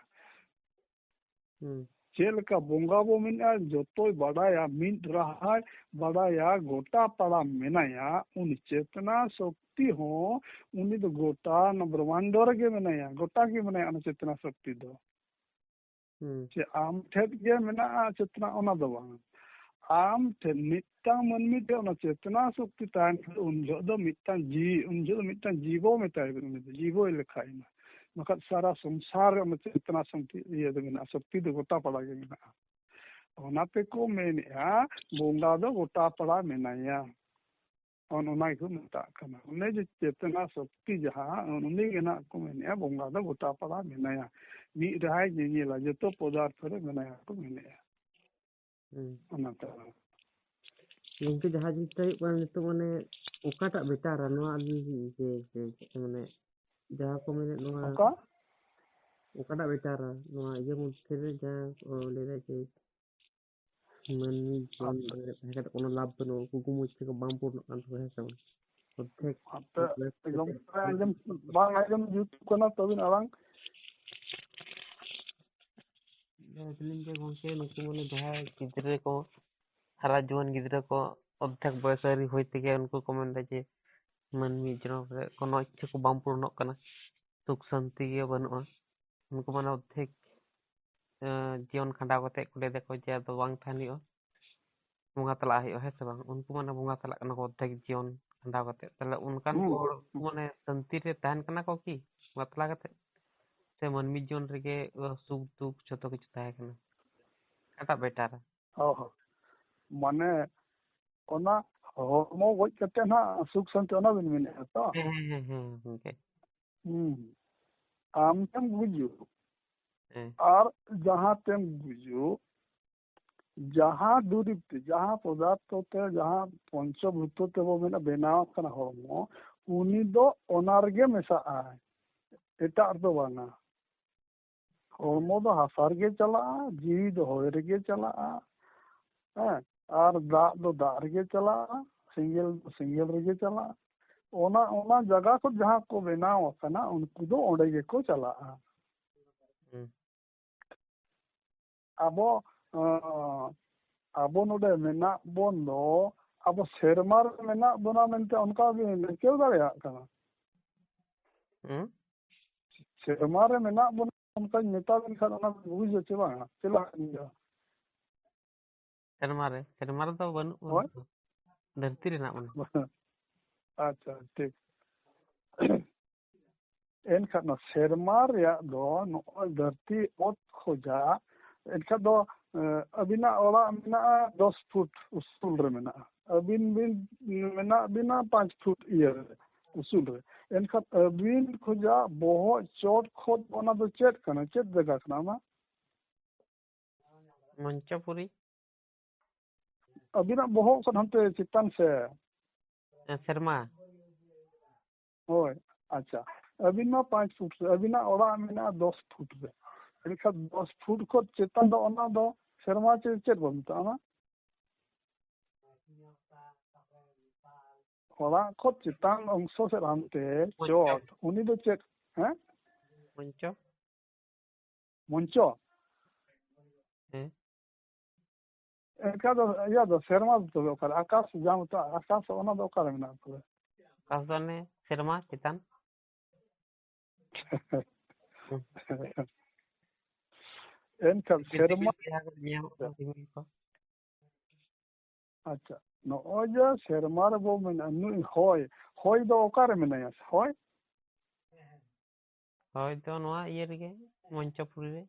ᱦᱩᱸ᱾ ᱪᱮᱫ ᱞᱮᱠᱟ ᱵᱚᱸᱜᱟ ᱵᱚ ᱢᱮᱱᱮᱜᱼᱟ, ᱡᱚᱛᱚᱭ ᱵᱟᱰᱟᱭᱟ, ᱢᱤᱫ ᱨᱟᱦᱟᱭ ᱵᱟᱰᱟᱭᱟ, ᱜᱚᱴᱟ ᱯᱟᱲᱟ ᱢᱮᱱᱟᱭᱟ, ᱩᱱᱤ ᱪᱮᱛᱱᱟ ᱥᱚᱠᱛᱤ ᱦᱚᱸ, ᱩᱱᱤ ᱫᱚ ᱜᱚᱴᱟ ᱱᱚᱣᱟ ᱵᱨᱚᱦᱢᱟᱱᱰᱚ ᱨᱮᱜᱮ ᱢᱮᱱᱟᱭᱟ, ᱜᱚᱴᱟ ᱜᱮ ᱢᱮᱱᱟᱭᱟ ᱚᱱᱟ ᱪᱮᱛᱱᱟ ᱥᱚᱠᱛᱤ ᱫᱚ᱾ ᱦᱩᱸ᱾ ᱪᱮ ᱟᱢ ᱴᱷᱮᱱ ᱜᱮ ᱢᱮᱱᱟᱜᱼᱟ ᱪᱮᱛᱱᱟ, ᱚᱱᱟ ᱫᱚ ᱵᱟᱝ᱾ ᱟᱢ ᱴᱷᱮᱱ ᱢᱤᱫᱴᱟᱝ ᱢᱟᱹᱱᱢᱤ ᱴᱷᱮᱱ ᱚᱱᱟ ᱪᱮᱛᱱᱟ ᱥᱚᱠᱛᱤ ᱛᱟᱦᱮᱱ ᱠᱷᱟᱱ, ᱩᱱ ᱡᱚᱦᱚᱜ ᱫᱚ ᱢᱤᱫᱴᱟᱝ ᱡᱤᱣᱤ, ᱩᱱ ᱡᱚᱦᱚᱜ ᱫᱚ ᱢᱤᱫᱴᱟᱝ ᱡᱤᱵᱚ ᱢᱮᱛᱟᱭ ᱵᱮᱱ, ᱩᱱᱤ ᱫᱚ ᱡᱤᱵᱚᱭ ᱞᱮᱠᱷᱟᱭᱮᱱᱟ᱾ ᱵᱟᱠᱷᱟᱡ ᱥᱟᱨᱟ ᱥᱚᱝᱥᱟᱨ ᱨᱮ ᱚᱱᱟ ᱪᱮᱛᱱᱟ ᱥᱚᱠᱛᱤ ᱤᱭᱟᱹ ᱫᱚ ᱢᱮᱱᱟᱜᱼᱟ, ᱥᱚᱠᱛᱤ ᱫᱚ ᱜᱚᱴᱟ ᱯᱟᱲᱟ ᱜᱮ ᱢᱮᱱᱟᱜᱼᱟ᱾ ᱚᱱᱟ ᱛᱮᱠᱚ ᱢᱮᱱᱮᱜᱼᱟ, ᱵᱚᱸᱜᱟ ᱫᱚ ᱜᱚᱴᱟ ᱯᱟᱲᱟ ᱢᱮᱱᱟᱭᱟ᱾ ᱚᱱ-, ᱚᱱᱟ ᱜᱮᱠᱚ ᱢᱮᱛᱟᱜ ᱠᱟᱱᱟ᱾ ᱚᱱᱮ ᱡᱮ ᱪᱮᱛᱱᱟ ᱥᱚᱠᱛᱤ ᱡᱟᱦᱟᱸ, ᱩᱱᱤ ᱜᱮ ᱱᱟᱜ ᱠᱚ ᱢᱮᱱᱮᱜᱼᱟ, ᱵᱚᱸᱜᱟ ᱫᱚ ᱜᱚᱴᱟ ᱯᱟᱲᱟ ᱢᱮᱱᱟᱭᱟ, ᱢᱤᱫ ᱨᱟᱦᱟᱭ ᱧᱮᱧᱮᱞᱟ, ᱡᱚᱛᱚ ᱯᱚᱫᱟᱨᱛᱷᱚ ᱨᱮ ᱢᱮᱱᱟᱭᱟ ᱠᱚ ᱢᱮᱱᱮᱜᱼᱟ᱾ ᱦᱩᱸ᱾ ᱚᱱᱟᱛᱮ ᱜᱚᱝᱠᱮ, ᱡᱟᱦᱟᱸ ᱡᱤᱱᱤᱥᱴᱟ ᱦᱩᱭᱩᱜ ᱠᱟᱱᱟ ᱱᱤᱛᱚᱜ, ᱢᱟᱱᱮ ᱚᱠᱟᱴᱟᱜ ᱵᱮᱴᱟᱨᱟ ᱱᱚᱣᱟ ᱟᱹᱞᱤᱧ ᱡᱮ, ᱡᱮ ᱪᱮᱫ ᱠᱚ ᱢᱟᱱᱮ, ᱡᱟᱦᱟᱸ ᱠᱚ ᱢᱮᱱᱮᱫ ᱱᱚᱣᱟ ᱚᱠᱟ ᱚᱠᱟᱴᱟᱜ ᱵᱮᱴᱟᱨᱟ ᱱᱚᱣᱟ ᱤᱭᱟᱹ ᱢᱚᱫᱽᱫᱷᱮ ᱨᱮ ᱡᱟᱦᱟᱸ ᱠᱚ ᱞᱟᱹᱭᱫᱟ ᱡᱮ ᱢᱟᱹᱱᱢᱤ ᱡᱤᱭᱚᱱ ᱟᱪᱪᱷᱟ᱾ ᱨᱮ ᱛᱟᱦᱮᱸ ᱠᱟᱛᱮ ᱠᱳᱱᱳ ᱞᱟᱵᱷ ᱵᱟᱹᱱᱩᱜᱼᱟ, ᱩᱱᱠᱩ ᱠᱚ ᱢᱚᱡᱽ ᱛᱮᱠᱚ ᱵᱟᱝ ᱯᱩᱨᱱᱚᱜ ᱠᱟᱱ ᱛᱟᱠᱚᱣᱟ, ᱦᱮᱸ ᱥᱮ ᱵᱟᱝ? ᱚᱨᱫᱷᱮᱠ ᱟᱯᱮ ᱜᱚᱝᱠᱮ ᱟᱸᱡᱚᱢ ᱵᱟᱝ ᱟᱸᱡᱚᱢ ᱡᱩᱛ ᱠᱟᱱᱟ ᱛᱟᱹᱵᱤᱱ ᱟᱲᱟᱝ᱾ ᱞᱟᱹᱭ ᱫᱟᱞᱤᱧ ᱡᱮ ᱜᱚᱝᱠᱮ, ᱱᱩᱠᱩ ᱢᱟᱱᱮ ᱡᱟᱦᱟᱸᱭ ᱜᱤᱫᱽᱨᱟᱹ ᱠᱚ, ᱦᱟᱨᱟ ᱡᱩᱣᱟᱹᱱ ᱜᱤᱫᱽᱨᱟᱹ ᱠᱚ ᱚᱨᱫᱷᱮᱠ ᱵᱚᱭᱮᱥ ᱟᱹᱣᱨᱤ ᱦᱩᱭ ᱛᱮᱜᱮ ᱩᱱᱠᱩ ᱠᱚ ᱢᱮᱱᱫᱟ ᱡᱮ ᱢᱟᱹᱱᱢᱤ ᱡᱚᱱᱚᱢ ᱨᱮ ᱠᱳᱱᱳ ᱤᱪᱪᱷᱟᱹ ᱠᱚ ᱵᱟᱝ ᱯᱩᱨᱚᱱᱚᱜ ᱠᱟᱱᱟ, ᱥᱩᱠ ᱥᱟᱱᱛᱤ ᱜᱮ ᱵᱟᱹᱱᱩᱜᱼᱟ᱾ ᱩᱱᱠᱩ ᱢᱟᱱᱮ ᱚᱨᱫᱷᱮᱠ, ᱮᱸ, ᱡᱤᱭᱚᱱ ᱠᱷᱟᱸᱰᱟᱣ ᱠᱟᱛᱮ ᱠᱚ ᱞᱟᱹᱭ ᱫᱟᱠᱚ ᱡᱮ ᱟᱫᱚ ᱵᱟᱝ ᱛᱟᱦᱮᱱ ᱦᱩᱭᱩᱜᱼᱟ, ᱵᱚᱸᱜᱟ ᱛᱟᱞᱟᱜ ᱦᱩᱭᱩᱜᱼᱟ, ᱦᱮᱸ ᱥᱮ ᱵᱟᱝ? ᱩᱱᱠᱩ ᱢᱟᱱᱮ ᱵᱚᱸᱜᱟ ᱛᱟᱞᱟᱜ ᱠᱟᱱᱟ ᱠᱚ ᱚᱨᱫᱷᱮᱠ ᱡᱤᱭᱚᱱ ᱠᱷᱟᱸᱰᱟᱣ ᱠᱟᱛᱮ᱾ ᱛᱟᱦᱞᱮ ᱚᱱᱠᱟᱱ ᱠᱚ ᱦᱩᱸ᱾ ᱦᱚᱲ ᱢᱟᱱᱮ ᱥᱟᱱᱛᱤ ᱨᱮ ᱛᱟᱦᱮᱱ ᱠᱟᱱᱟ ᱠᱚ ᱠᱤ ᱵᱟᱯᱞᱟ ᱠᱟᱛᱮ? ᱥᱮ ᱢᱟᱹᱱᱢᱤ ᱡᱤᱭᱚᱱ ᱨᱮᱜᱮ ᱥᱩᱠ ᱫᱩᱠ ᱡᱷᱚᱛᱚ ᱠᱤᱪᱷᱩ ᱛᱟᱦᱮᱸ ᱠᱟᱱᱟ? ᱚᱠᱟᱴᱟᱜ ᱵᱮᱴᱟᱨ? ᱚ ᱦᱚᱸ᱾ ᱢᱟᱱᱮ ᱚᱱᱟ ᱦᱚᱲᱢᱚ ᱜᱚᱡ ᱠᱟᱛᱮ ᱱᱟᱜ ᱥᱩᱠ ᱥᱟᱱᱛᱤ ᱚᱱᱟ ᱵᱤᱱ ᱢᱮᱱᱮᱫᱼᱟ ᱛᱚ? ᱦᱮᱸ, ᱦᱮᱸ, ᱦᱮᱸ, ᱦᱮᱸ, ᱜᱚᱝᱠᱮ᱾ ᱦᱩᱸ᱾ ᱟᱢ ᱛᱮᱢ ᱜᱩᱡᱩᱜ ᱦᱮᱸ᱾ ᱟᱨ ᱡᱟᱦᱟᱸ ᱛᱮᱢ ᱜᱩᱡᱩᱜ, ᱡᱟᱦᱟᱸ ᱫᱩᱨᱤᱵ ᱛᱮ, ᱡᱟᱦᱟᱸ ᱯᱚᱫᱟᱨᱛᱷᱚ ᱛᱮ, ᱡᱟᱦᱟᱸ ᱯᱚᱧᱪᱚᱵᱷᱩᱛᱚ ᱛᱮᱵᱚ ᱢᱮᱱᱟ ᱵᱮᱱᱟᱣ ᱟᱠᱟᱱᱟ ᱦᱚᱲᱢᱚ, ᱩᱱᱤ ᱫᱚ ᱚᱱᱟ ᱨᱮᱜᱮ ᱢᱮᱥᱟᱜᱼᱟᱭ, ᱮᱴᱟᱜ ᱨᱮᱫᱚ ᱵᱟᱝᱟ᱾ ᱦᱚᱲᱢᱚ ᱫᱚ ᱦᱟᱥᱟ ᱨᱮᱜᱮ ᱪᱟᱞᱟᱜᱼᱟ, ᱡᱤᱣᱤ ᱫᱚ ᱦᱚᱭ ᱨᱮᱜᱮ ᱪᱟᱞᱟᱜᱼᱟ, ᱦᱮᱸ, ᱟᱨ ᱫᱟᱜ ᱫᱚ ᱫᱟᱜ ᱨᱮᱜᱮ ᱪᱟᱞᱟᱜᱼᱟ, ᱥᱮᱸᱜᱮᱞ ᱫᱚ ᱥᱮᱸᱜᱮᱞ ᱨᱮᱜᱮ ᱪᱟᱞᱟᱜᱼᱟ᱾ ᱚᱱᱟ, ᱚᱱᱟ ᱡᱟᱭᱜᱟ ᱠᱚ ᱡᱟᱦᱟᱸ ᱠᱚ ᱵᱮᱱᱟᱣ ᱟᱠᱟᱱᱟ, ᱩᱱᱠᱩ ᱫᱚ ᱚᱸᱰᱮ ᱜᱮᱠᱚ ᱪᱟᱞᱟᱜᱼᱟ᱾ ᱦᱩᱸ᱾ ᱟᱵᱚ, ᱟᱸ, ᱟᱵᱚ ᱱᱚᱰᱮ ᱢᱮᱱᱟᱜ ᱵᱚᱱ ᱫᱚ, ᱟᱵᱚ ᱥᱮᱨᱢᱟ ᱨᱮ ᱢᱮᱱᱟᱜ ᱵᱚᱱᱟ ᱢᱮᱱᱛᱮ ᱚᱱᱠᱟ ᱵᱤᱱ ᱟᱹᱭᱠᱟᱹᱣ ᱫᱟᱲᱮᱭᱟᱜ ᱠᱟᱱᱟ? ᱦᱩᱸ? ᱥᱮᱨᱢᱟ ᱨᱮ ᱢᱮᱱᱟᱜ ᱵᱚᱱᱟ ᱚᱱᱠᱟᱧ ᱢᱮᱛᱟ ᱵᱤᱱ ᱠᱷᱟᱱ ᱚᱱᱟ ᱵᱤᱱ ᱵᱩᱡᱟ ᱪᱮ ᱵᱟᱝᱟ? ᱪᱮᱫ ᱞᱮᱠᱟ ᱵᱤᱱ ᱵᱩᱡᱟ? ᱥᱮᱨᱢᱟ ᱨᱮ, ᱥᱮᱨᱢᱟ ᱨᱮᱫᱚ ᱵᱟᱹᱱᱩᱜ ᱵᱚᱱᱟ ᱦᱳᱭ᱾ ᱛᱚ᱾ ᱫᱷᱟᱹᱨᱛᱤ ᱨᱮ ᱦᱮᱱᱟᱜ ᱵᱚᱱᱟ᱾ ᱟᱪᱪᱷᱟ, ᱴᱷᱤᱠ᱾ ᱮᱱᱠᱷᱟᱱ ᱱᱚᱣᱟ ᱥᱮᱨᱢᱟ ᱨᱮᱭᱟᱜ ᱫᱚ ᱱᱚᱜᱼᱚᱭ ᱫᱷᱟᱹᱨᱛᱤ ᱚᱛ ᱠᱷᱚᱡᱟᱜ, ᱮᱱᱠᱷᱟᱱ ᱫᱚ, ᱮ, ᱟᱹᱵᱤᱱᱟᱜ ᱚᱲᱟᱜ ᱢᱮᱱᱟᱜᱼᱟ ᱫᱚᱥ ᱯᱷᱩᱴ ᱩᱥᱩᱞ ᱨᱮ ᱢᱮᱱᱟᱜᱼᱟ, ᱟᱹᱵᱤᱱ ᱵᱤᱱ ᱢᱮᱱᱟᱜ ᱵᱤᱱᱟ ᱯᱟᱸᱪ ᱯᱷᱩᱴ ᱤᱭᱟᱹ ᱨᱮ, ᱩᱥᱩᱞ ᱨᱮ, ᱮᱱᱠᱷᱟᱱ ᱟᱹᱵᱤᱱ ᱠᱷᱚᱡᱟᱜ ᱵᱚᱦᱚᱜ ᱪᱚᱴ ᱠᱷᱚᱡ ᱚᱱᱟ ᱫᱚ ᱪᱮᱫ ᱠᱟᱱᱟ, ᱪᱮᱫ ᱡᱟᱭᱜᱟ ᱠᱟᱱᱟ ᱚᱱᱟ? ᱢᱚᱧᱪᱚᱯᱩᱨᱤ᱾ ᱟᱹᱵᱤᱱᱟᱜ ᱵᱚᱦᱚᱜ ᱠᱷᱚᱱ ᱦᱟᱱᱛᱮ ᱪᱮᱛᱟᱱ ᱥᱮ? ᱦᱮᱸ, ᱥᱮᱨᱢᱟ᱾ ᱦᱳᱭ, ᱟᱪᱪᱷᱟ᱾ ᱟᱹᱵᱤᱱ ᱢᱟ ᱯᱟᱸᱪ ᱯᱷᱩᱴ ᱨᱮ, ᱟᱹᱵᱤᱱᱟᱜ ᱚᱲᱟᱜ ᱢᱮᱱᱟᱜᱼᱟ ᱫᱚᱥ ᱯᱷᱩᱴ ᱨᱮ, ᱮᱱᱠᱷᱟᱱ ᱫᱚᱥ ᱯᱷᱩᱴ ᱠᱷᱚᱱ ᱪᱮᱛᱟᱱ ᱫᱚ ᱚᱱᱟ ᱫᱚ ᱥᱮᱨᱢᱟ ᱪᱮ ᱪᱮᱫ ᱵᱚᱱ ᱢᱮᱛᱟᱜᱼᱟ ᱚᱱᱟ? ᱚᱲᱟᱜ ᱠᱷᱚᱱ ᱪᱮᱛᱟᱱ ᱚᱝᱥᱚ ᱥᱮᱫ ᱦᱟᱱᱛᱮ ᱢᱚᱧᱪᱚ᱾ ᱪᱚᱴ, ᱩᱱᱤ ᱫᱚ ᱪᱮᱫ? ᱦᱮᱸ? ᱢᱚᱧᱪᱚ᱾ ᱢᱚᱧᱪᱚ? ᱦᱮᱸ᱾ ᱮᱱᱠᱷᱟᱱ ᱫᱚ ᱤᱭᱟᱹ ᱫᱚ ᱥᱮᱨᱢᱟ ᱫᱚ ᱛᱚᱵᱮ ᱚᱠᱟᱨᱮ? ᱟᱠᱟᱥ ᱡᱟᱦᱟᱸ ᱢᱮᱛᱟᱜᱼᱟ, ᱟᱠᱟᱥ ᱚᱱᱟ ᱫᱚ ᱚᱠᱟᱨᱮ ᱢᱮᱱᱟᱜᱼᱟ ᱛᱚᱵᱮ? ᱟᱠᱟᱥ ᱫᱚ ᱚᱱᱮ ᱥᱮᱨᱢᱟ ᱪᱮᱛᱟᱱ᱾ ᱮᱱᱠᱷᱟᱱ ᱡᱩᱫᱤ ᱥᱮᱨᱢᱟ ᱵᱤᱱ ᱞᱟᱹᱭᱟ ᱨᱤᱢᱤᱞ ᱠᱚ᱾ ᱟᱪᱪᱷᱟ, ᱱᱚᱜᱼᱚᱭ ᱡᱮ ᱥᱮᱨᱢᱟ ᱨᱮᱵᱚ ᱢᱮᱱᱟ, ᱱᱩᱭ ᱦᱚᱭ, ᱦᱚᱭ ᱫᱚ ᱚᱠᱟᱨᱮ ᱢᱮᱱᱟᱭᱟ? ᱦᱚᱭ? ᱦᱚᱭ ᱫᱚ ᱱᱚᱣᱟ ᱤᱭᱟᱹ ᱨᱮᱜᱮ, ᱢᱚᱧᱪᱚᱯᱩᱨᱤ ᱨᱮ᱾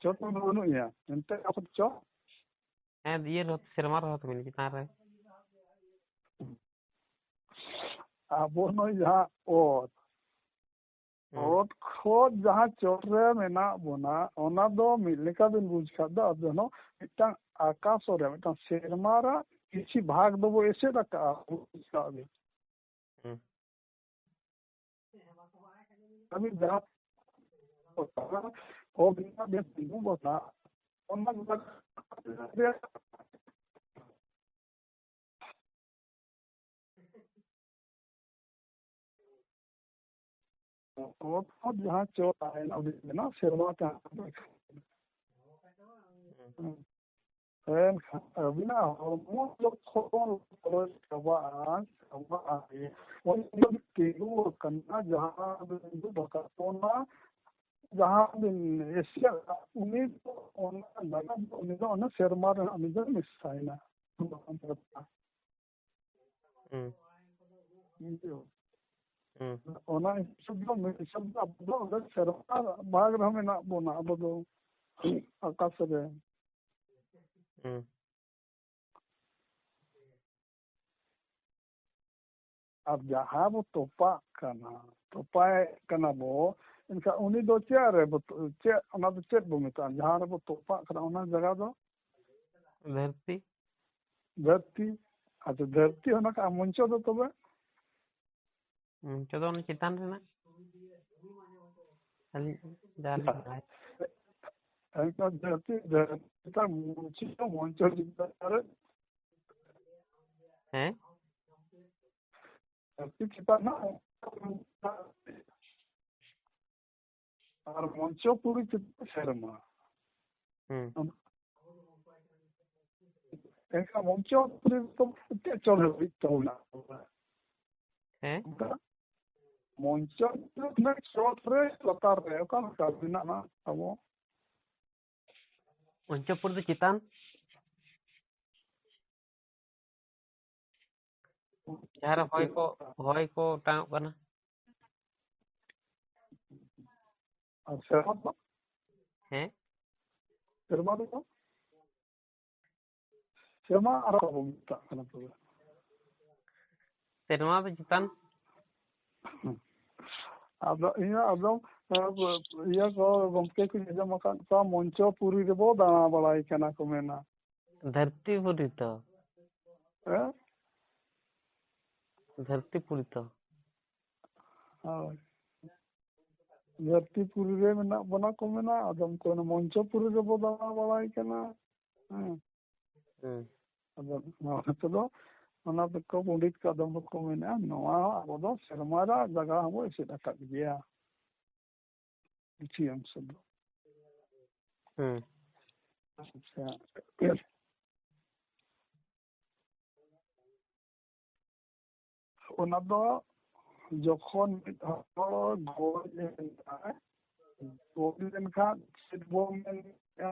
ᱪᱚᱴ ᱨᱮᱫᱚ ᱵᱟᱹᱱᱩᱜ ᱮᱭᱟ, ᱮᱱᱛᱮ ᱟᱵᱚ ᱪᱚᱴ? ᱦᱮᱸ, ᱤᱭᱟᱹ ᱨᱮᱦᱚᱸ, ᱥᱮᱨᱢᱟ ᱨᱮᱦᱚᱸ ᱛᱚ ᱢᱮᱱᱟᱜᱼᱟ, ᱪᱮᱛᱟᱱ ᱨᱮ᱾ ᱟᱵᱚ ᱱᱚᱜᱼᱚᱭ ᱡᱟᱦᱟᱸ ᱚᱛ, ᱦᱩᱸ᱾ ᱚᱛ ᱠᱷᱚᱱ ᱡᱟᱦᱟᱸ ᱪᱚᱴ ᱨᱮ ᱢᱮᱱᱟᱜ ᱵᱚᱱᱟ, ᱚᱱᱟ ᱫᱚ ᱢᱤᱫ ᱞᱮᱠᱟ ᱵᱤᱱ ᱵᱩᱡᱽ ᱠᱷᱟᱱ ᱫᱚ ᱟᱵᱚ ᱦᱚᱸ ᱢᱤᱫᱴᱟᱝ ᱟᱠᱟᱥ ᱨᱮ, ᱢᱤᱫᱴᱟᱝ ᱥᱮᱨᱢᱟ ᱨᱮ ᱠᱤᱪᱷᱤ ᱵᱷᱟᱜᱽ ᱫᱚᱵᱚ ᱮᱥᱮᱫ ᱟᱠᱟᱫᱼᱟ, ᱵᱩᱡᱽ ᱠᱟᱜ ᱵᱤᱱ᱾ ᱦᱩᱸ᱾ ᱟᱹᱵᱤᱱ ᱡᱟᱦᱟᱸ ᱚᱛ ᱨᱮᱱᱟᱜ ᱵᱮᱥ ᱛᱤᱸᱜᱩ ᱜᱚᱫᱟ, ᱚᱱᱟ ᱜᱚᱴᱟ ᱚᱛ ᱠᱷᱚᱱ ᱡᱟᱦᱟᱸ ᱪᱚᱴ ᱛᱟᱦᱮᱱᱟ, ᱩᱱᱤ ᱢᱮᱱᱟ ᱥᱮᱨᱢᱟ ᱛᱟᱦᱮᱱᱟ᱾ ᱦᱩᱸ᱾ ᱮᱱᱠᱷᱟᱱ ᱟᱹᱵᱤᱱᱟᱜ ᱦᱚᱲᱢᱚ ᱡᱚᱠᱷᱚᱱ ᱵᱟᱹᱲᱤᱡ ᱪᱟᱵᱟᱜᱼᱟ, ᱪᱟᱵᱟᱜᱼᱟ, ᱩᱱ ᱡᱚᱠᱷᱚᱱ ᱛᱤᱸᱜᱩ ᱟᱠᱟᱱᱟ, ᱡᱟᱦᱟᱸ ᱵᱤᱱ ᱫᱩᱲᱩᱵ ᱟᱠᱟᱫ ᱚᱱᱟ, ᱡᱟᱦᱟᱸ ᱵᱤᱱ ᱮᱥᱮᱫ ᱟᱠᱟᱫ, ᱩᱱᱤ ᱫᱚ ᱚᱱᱟ ᱡᱟᱭᱜᱟ ᱫᱚ, ᱩᱱᱤ ᱫᱚ ᱚᱱᱟ ᱥᱮᱨᱢᱟ ᱨᱮ ᱩᱱᱤ ᱫᱚ ᱢᱮᱥᱟᱭᱮᱱᱟ᱾ ᱦᱩᱸ᱾ ᱵᱩᱡᱷᱟᱹᱣ? ᱦᱩᱸ᱾ ᱚᱱᱟ ᱦᱤᱥᱟᱹᱵ ᱫᱚ, ᱢᱤᱫ ᱦᱤᱥᱟᱹᱵ ᱫᱚ ᱟᱵᱚ ᱫᱚ ᱚᱸᱰᱮ ᱥᱮᱨᱢᱟ ᱵᱷᱟᱜᱽ ᱨᱮᱦᱚᱸ ᱢᱮᱱᱟᱜ ᱵᱚᱱᱟ, ᱟᱵᱚ ᱫᱚ ᱟᱠᱟᱥ ᱨᱮ᱾ ᱦᱩᱸ᱾ ᱟᱨ ᱡᱟᱦᱟᱸ ᱵᱚ ᱛᱚᱯᱟᱜ ᱠᱟᱱᱟ, ᱛᱚᱯᱟᱭᱮᱫ ᱠᱟᱱᱟ ᱵᱚ, ᱮᱱᱠᱷᱟᱱ ᱩᱱᱤ ᱫᱚ ᱪᱮᱫ ᱨᱮ ᱵᱚ, ᱪᱮᱫ, ᱚᱱᱟ ᱫᱚ ᱪᱮᱫ ᱵᱚ ᱢᱮᱛᱟᱜᱼᱟ? ᱡᱟᱦᱟᱸ ᱨᱮᱵᱚ ᱛᱚᱯᱟᱜ ᱠᱟᱱᱟ, ᱚᱱᱟ ᱡᱟᱭᱜᱟ ᱫᱚ? ᱫᱷᱟᱹᱨᱛᱤ᱾ ᱫᱷᱟᱹᱨᱛᱤ᱾ ᱟᱪᱪᱷᱟ, ᱫᱷᱟᱹᱨᱛᱤ ᱚᱱᱟ ᱠᱟ-, ᱢᱚᱧᱪᱚ ᱫᱚ ᱛᱚᱵᱮ? ᱢᱚᱧᱪᱚ ᱫᱚ ᱚᱱᱟ ᱪᱮᱛᱟᱱ ᱨᱮᱱᱟᱜ᱾ ᱟᱹᱞᱤᱧ ᱡᱟᱦᱟᱸ ᱞᱤᱧ ᱵᱟᱲᱟᱭ᱾ ᱮᱱᱠᱷᱟᱱ ᱫᱷᱟᱹᱨᱛᱤ, ᱫᱷᱟᱹᱨᱛᱤ ᱪᱮᱛᱟᱱ ᱢᱚᱧᱪᱚ, ᱢᱚᱧᱪᱚ ᱪᱮᱛᱟᱱ ᱨᱮ᱾ ᱦᱮᱸ? ᱫᱷᱟᱹᱨᱛᱤ ᱪᱮᱛᱟᱱ ᱨᱮᱱᱟᱜ ᱟᱨ ᱢᱚᱧᱪᱚᱯᱩᱨᱤ ᱪᱮᱛᱟᱱ ᱥᱮᱨᱢᱟ᱾ ᱦᱩᱸ᱾ ᱮᱱᱠᱷᱟᱱ ᱢᱚᱧᱪᱚᱯᱩᱨᱤ ᱫᱚ ᱪᱮᱫ ᱪᱚᱞ ᱦᱟᱹᱵᱤᱡ ᱛᱚᱞ ᱢᱮᱱᱟᱜ ᱛᱟᱵᱚᱱᱟ? ᱦᱮᱸ? ᱚᱱᱠᱟ ᱢᱚᱧᱪᱚᱯᱩᱨᱤ ᱨᱮᱱᱟᱜ ᱪᱚᱴ ᱨᱮ, ᱞᱟᱛᱟᱨ ᱨᱮ ᱚᱠᱟ ᱞᱮᱠᱟ ᱢᱮᱱᱟᱜᱼᱟ ᱟᱵᱚ? ᱢᱚᱧᱪᱚᱯᱩᱨᱤ ᱫᱚ ᱪᱮᱛᱟᱱ᱾ ᱡᱟᱦᱟᱸ ᱨᱮ ᱦᱚᱭ ᱠᱚ, ᱦᱚᱭ ᱠᱚ ᱚᱴᱟᱝᱚᱜ ᱠᱟᱱᱟ᱾ ᱟᱨ ᱥᱮᱨᱢᱟ ᱫᱚ? ᱦᱮᱸ? ᱥᱮᱨᱢᱟ ᱫᱚ? ᱥᱮᱨᱢᱟ ᱟᱨ ᱚᱠᱟ ᱵᱚᱱ ᱢᱮᱛᱟᱜ ᱠᱟᱱᱟ ᱛᱚᱵᱮ? ᱥᱮᱨᱢᱟ ᱫᱚ ᱪᱮᱛᱟᱱ᱾ ᱟᱫᱚ ᱤᱧ ᱟᱫᱚ, ᱤᱭᱟᱹ ᱠᱚ, ᱜᱚᱢᱠᱮ ᱠᱚᱧ ᱟᱸᱡᱚᱢ ᱟᱠᱟᱫ ᱠᱚᱣᱟ, ᱢᱚᱧᱪᱚᱯᱩᱨᱤ ᱨᱮᱵᱚ ᱫᱟᱬᱟ ᱵᱟᱲᱟᱭ ᱠᱟᱱᱟ ᱠᱚ ᱢᱮᱱᱟ᱾ ᱫᱷᱟᱹᱨᱛᱤ ᱯᱩᱨᱤ ᱛᱚ᱾ ᱦᱮᱸ? ᱫᱷᱟᱹᱨᱛᱤ ᱯᱩᱨᱤ ᱛᱚ᱾ ᱦᱳᱭ᱾ ᱫᱷᱟᱹᱨᱛᱤ ᱯᱩᱨᱤ ᱨᱮ ᱢᱮᱱᱟᱜ ᱵᱚᱱᱟ ᱠᱚ ᱢᱮᱱᱟ, ᱟᱫᱚᱢ ᱠᱚ ᱢᱮᱱᱟ ᱢᱚᱧᱪᱚᱯᱩᱨᱤ ᱨᱮᱵᱚ ᱫᱟᱬᱟ ᱵᱟᱲᱟᱭ ᱠᱟᱱᱟ᱾ ᱦᱮᱸ᱾ ᱦᱩᱸ᱾ ᱟᱫᱚ ᱱᱚᱣᱟ ᱠᱚᱫᱚ ᱚᱱᱟ ᱛᱮᱠᱚ ᱯᱚᱱᱰᱤᱛ ᱠᱚ ᱟᱫᱚᱢ ᱫᱚᱠᱚ ᱢᱮᱱᱟ, ᱱᱚᱣᱟ ᱟᱵᱚ ᱫᱚ ᱥᱮᱨᱢᱟ ᱨᱮᱭᱟᱜ ᱡᱟᱭᱜᱟ ᱦᱚᱸᱵᱚ ᱮᱥᱮᱫ ᱟᱠᱟᱫ ᱜᱮᱭᱟ᱾ ᱠᱤᱪᱷᱩ ᱚᱝᱥᱚ ᱫᱚ᱾ ᱦᱩᱸ᱾ ᱟᱪᱪᱷᱟ᱾ ᱚᱱᱟ ᱫᱚ ᱡᱚᱠᱷᱚᱱ ᱢᱤᱫ ᱦᱚᱲ ᱜᱚᱡ ᱮᱱᱟᱭ, ᱜᱚᱡ ᱞᱮᱱᱠᱷᱟᱱ ᱪᱮᱫ ᱵᱚᱱ ᱢᱮᱱᱟ?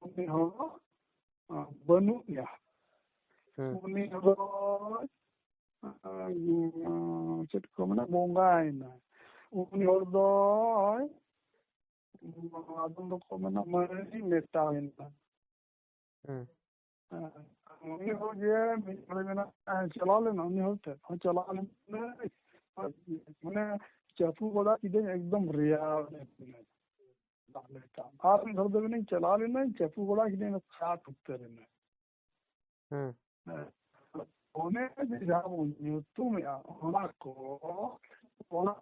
ᱩᱱᱤ ᱦᱚᱲ ᱵᱟᱹᱱᱩᱜ ᱮᱭᱟ᱾ ᱦᱩᱸ᱾ ᱩᱱᱤ ᱦᱚᱲ ᱫᱚ, ᱪᱮᱫ ᱠᱚ ᱢᱮᱱᱟ, ᱵᱚᱸᱜᱟᱭᱮᱱᱟᱭ᱾ ᱩᱱᱤ ᱦᱚᱲ ᱫᱚᱭ, ᱟᱫᱚᱢ ᱫᱚᱠᱚ ᱢᱮᱱᱟ, ᱢᱟᱹᱱᱢᱤ ᱢᱮᱴᱟᱣᱮᱱᱟ᱾ ᱦᱩᱸ᱾ ᱦᱮᱸ, ᱩᱱᱤ ᱦᱚᱲ ᱡᱮ ᱢᱤᱫ ᱦᱚᱲᱮ ᱢᱮᱱᱟ, ᱦᱮᱸ, ᱪᱟᱞᱟᱣ ᱞᱮᱱᱟ, ᱩᱱᱤ ᱦᱚᱲ ᱴᱷᱮᱱ ᱦᱚᱸ ᱪᱟᱞᱟᱣ ᱞᱮᱱᱟᱭ, ᱢᱟᱱᱮ, ᱪᱟᱯᱩ ᱵᱟᱲᱟ ᱠᱤᱫᱟᱹᱧ, ᱮᱠᱫᱚᱢ ᱨᱮᱭᱟᱲ ᱮᱱᱟᱹᱧ᱾ ᱫᱟᱜ ᱞᱮ ᱠᱟᱜ᱾ ᱟᱨ ᱢᱤᱫ ᱦᱚᱲ ᱫᱚ ᱢᱮᱱᱟᱹᱧ, ᱪᱟᱞᱟᱣ ᱞᱮᱱᱟᱹᱧ, ᱪᱟᱯᱩ ᱵᱟᱲᱟ ᱠᱤᱫᱟᱹᱧ, ᱠᱷᱟᱴ ᱩᱛᱟᱹᱨ ᱮᱱᱟᱹᱧ᱾ ᱦᱮᱸ᱾ ᱚᱱᱮ ᱡᱮ ᱡᱟᱦᱟᱸ ᱵᱚᱱ ᱧᱩᱛᱩᱢᱮᱜᱼᱟ, ᱚᱱᱟ ᱠᱚ, ᱚᱱᱟ,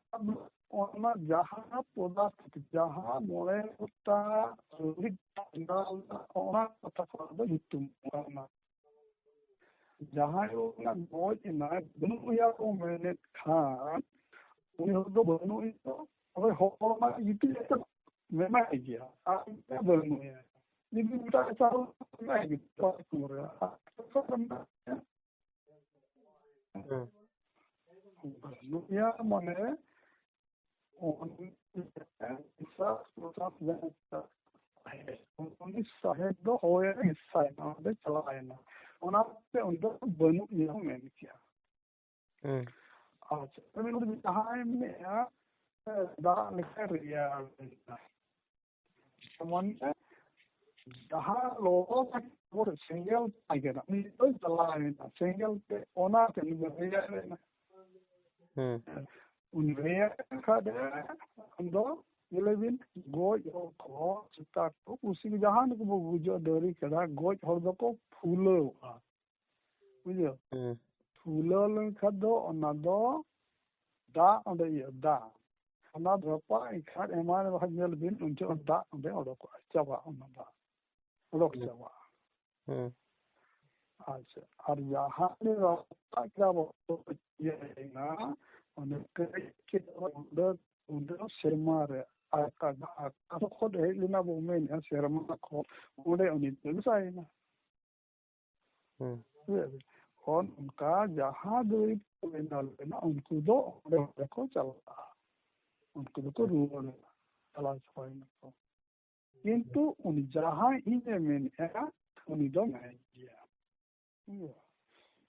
ᱚᱱᱟ ᱡᱟᱦᱟᱸ ᱯᱚᱫᱟᱨᱛᱷᱚ, ᱡᱟᱦᱟᱸ ᱢᱚᱬᱮ ᱜᱚᱴᱟᱝ ᱨᱤᱫ ᱵᱮᱱᱟᱣ ᱞᱮᱱᱟ, ᱚᱱᱟ ᱠᱟᱛᱷᱟ ᱠᱚ ᱫᱚ ᱧᱩᱛᱩᱢ ᱠᱟᱱᱟ᱾ ᱡᱟᱦᱟᱸᱭ ᱚᱱᱟ ᱜᱚᱡ ᱮᱱᱟᱭ, ᱵᱟᱹᱱᱩᱜ ᱮᱭᱟ ᱠᱚ ᱢᱮᱱᱮᱫ ᱠᱷᱟᱱ, ᱩᱱᱤ ᱦᱚᱲ ᱫᱚ ᱵᱟᱹᱱᱩᱜ ᱮᱭᱟ, ᱛᱚᱵᱮ ᱦᱚᱲ ᱢᱟ ᱜᱤᱛᱤᱡ ᱠᱟᱛᱮ ᱢᱮᱱᱟᱭ ᱜᱮᱭᱟ, ᱟᱨ ᱵᱟᱹᱱᱩᱜ ᱮᱭᱟ᱾ ᱡᱩᱫᱤ ᱮᱴᱟᱜ ᱪᱟᱞᱟᱣ ᱞᱮᱱᱠᱷᱟᱱ ᱜᱤᱫᱽᱨᱟᱹ ᱠᱚ ᱨᱮ ᱟᱨ ᱚᱠᱟ ᱨᱮ ᱢᱮᱱᱟᱜ ᱛᱟᱭᱟ? ᱦᱮᱸ᱾ ᱵᱟᱹᱱᱩᱜ ᱮᱭᱟ ᱢᱟᱱᱮ ᱩᱱᱤ ᱱᱤᱥᱥᱟᱥ ᱯᱨᱚᱥᱟᱥ ᱡᱟᱦᱟᱸ ᱩᱱᱤ ᱥᱟᱦᱮᱵ ᱫᱚ ᱦᱚᱭ ᱨᱮ ᱦᱤᱥᱥᱟᱭᱮᱱᱟ, ᱚᱸᱰᱮ ᱪᱟᱞᱟᱣᱮᱱᱟ, ᱚᱱᱟᱛᱮ ᱩᱱᱤ ᱫᱚ ᱵᱟᱹᱱᱩᱜ ᱮᱭᱟ ᱢᱮᱱ ᱠᱮᱭᱟ᱾ ᱦᱮᱸ᱾ ᱟᱪᱪᱷᱟ, ᱟᱹᱵᱤᱱ ᱡᱟᱦᱟᱸᱭ ᱢᱮᱱᱮᱫᱼᱟ, ᱫᱟᱜ ᱞᱮᱠᱟ ᱨᱮᱭᱟᱲ ᱞᱮᱱᱟ, ᱢᱟᱱᱮ ᱡᱟᱦᱟᱸ ᱞᱚᱞᱚ ᱛᱟᱦᱮᱸ ᱠᱟᱱᱟ, ᱥᱮᱸᱜᱮᱞ ᱛᱟᱦᱮᱸ ᱠᱟᱱᱟ, ᱩᱱᱤ ᱫᱚᱭ ᱪᱟᱞᱟᱣ ᱮᱱᱟ ᱥᱮᱸᱜᱮᱞ ᱛᱮ, ᱚᱱᱟᱛᱮ ᱩᱱᱤ ᱫᱚ ᱨᱮᱭᱟᱲ ᱮᱱᱟ᱾ ᱦᱮᱸ᱾ ᱩᱱᱤ ᱨᱮᱭᱟᱲ ᱮᱱ ᱠᱷᱟᱱ ᱫᱚ ᱟᱢ ᱫᱚ ᱧᱮᱞᱮ ᱵᱤᱱ, ᱜᱚᱡ ᱦᱚᱲ ᱠᱚ, ᱥᱮᱛᱟ ᱠᱚ, ᱯᱩᱥᱤ ᱠᱚ, ᱡᱟᱦᱟᱸ ᱠᱚ ᱜᱩᱡᱩᱜᱼᱟ, ᱫᱟᱨᱮ ᱠᱟᱰᱟ, ᱜᱚᱡ ᱦᱚᱲ ᱫᱚᱠᱚ ᱯᱷᱩᱞᱟᱹᱣᱟ᱾ ᱵᱩᱡᱷᱟᱹᱣ? ᱦᱮᱸ᱾ ᱯᱷᱩᱞᱟᱹᱣ ᱞᱮᱱᱠᱷᱟᱱ ᱫᱚ ᱚᱱᱟ ᱫᱚ ᱫᱟᱜ ᱚᱸᱰᱮ ᱤᱭᱟᱹ, ᱫᱟᱜ᱾ ᱚᱱᱟ ᱨᱟᱯᱟᱜ ᱮᱱᱠᱷᱟᱱ ᱮᱢᱟᱱ ᱵᱟᱠᱷᱟᱱ ᱧᱮᱞ ᱵᱤᱱ, ᱩᱱ ᱡᱚᱠᱷᱚᱱ ᱫᱟᱜ ᱚᱸᱰᱮ ᱚᱰᱚᱠᱚᱜᱼᱟ, ᱪᱟᱵᱟᱜᱼᱟ ᱚᱱᱟ ᱫᱟᱜ, ᱚᱰᱚᱠ ᱦᱮᱸ᱾ ᱪᱟᱵᱟᱜᱼᱟ᱾ ᱦᱮᱸ᱾ ᱟᱪᱪᱷᱟ, ᱟᱨ ᱡᱟᱦᱟᱸ ᱨᱮ ᱨᱟᱯᱟᱜ ᱠᱮᱫᱟ ᱵᱚ, ᱤᱭᱟᱹᱭᱮᱱᱟ, ᱚᱸᱰᱮ ᱠᱟᱹᱡ ᱠᱟᱹᱡ ᱚᱸᱰᱮ, ᱚᱸᱰᱮ ᱥᱮᱨᱢᱟ ᱨᱮ ᱟᱠᱟ-, ᱟᱠᱟᱥ ᱠᱷᱚᱱ ᱦᱮᱡ ᱞᱮᱱᱟ ᱵᱚ ᱢᱮᱱᱮᱫᱼᱟ, ᱥᱮᱨᱢᱟ ᱠᱷᱚᱱ ᱚᱸᱰᱮ ᱩᱱᱤ ᱫᱚ ᱢᱮᱥᱟᱭᱮᱱᱟ᱾ ᱦᱮᱸ᱾ ᱵᱩᱡᱷᱟᱹᱣ ᱵᱤᱱ? ᱠᱷᱚᱱ ᱚᱱᱠᱟ ᱡᱟᱦᱟᱸ ᱫᱩᱨᱤᱵᱽ ᱠᱚ ᱵᱮᱱᱟᱣ ᱞᱮᱱᱟ, ᱩᱱᱠᱩ ᱫᱚ ᱚᱸᱰᱮ, ᱚᱸᱰᱮ ᱠᱚ ᱪᱟᱞᱟᱜᱼᱟ, ᱩᱱᱠᱩ ᱫᱚᱠᱚ ᱦᱮᱸ᱾ ᱨᱩᱣᱟᱹᱲᱟ, ᱪᱟᱞᱟᱣ ᱪᱟᱵᱟᱭᱮᱱᱟ ᱠᱚ᱾ ᱠᱤᱱᱛᱩ ᱩᱱᱤ ᱡᱟᱦᱟᱸᱭ ᱤᱧᱮ ᱢᱮᱱᱮᱫᱼᱟ, ᱩᱱᱤ ᱫᱚ ᱢᱮᱱᱟᱭ ᱜᱮᱭᱟ᱾ ᱵᱩᱡᱷᱟᱹᱣ?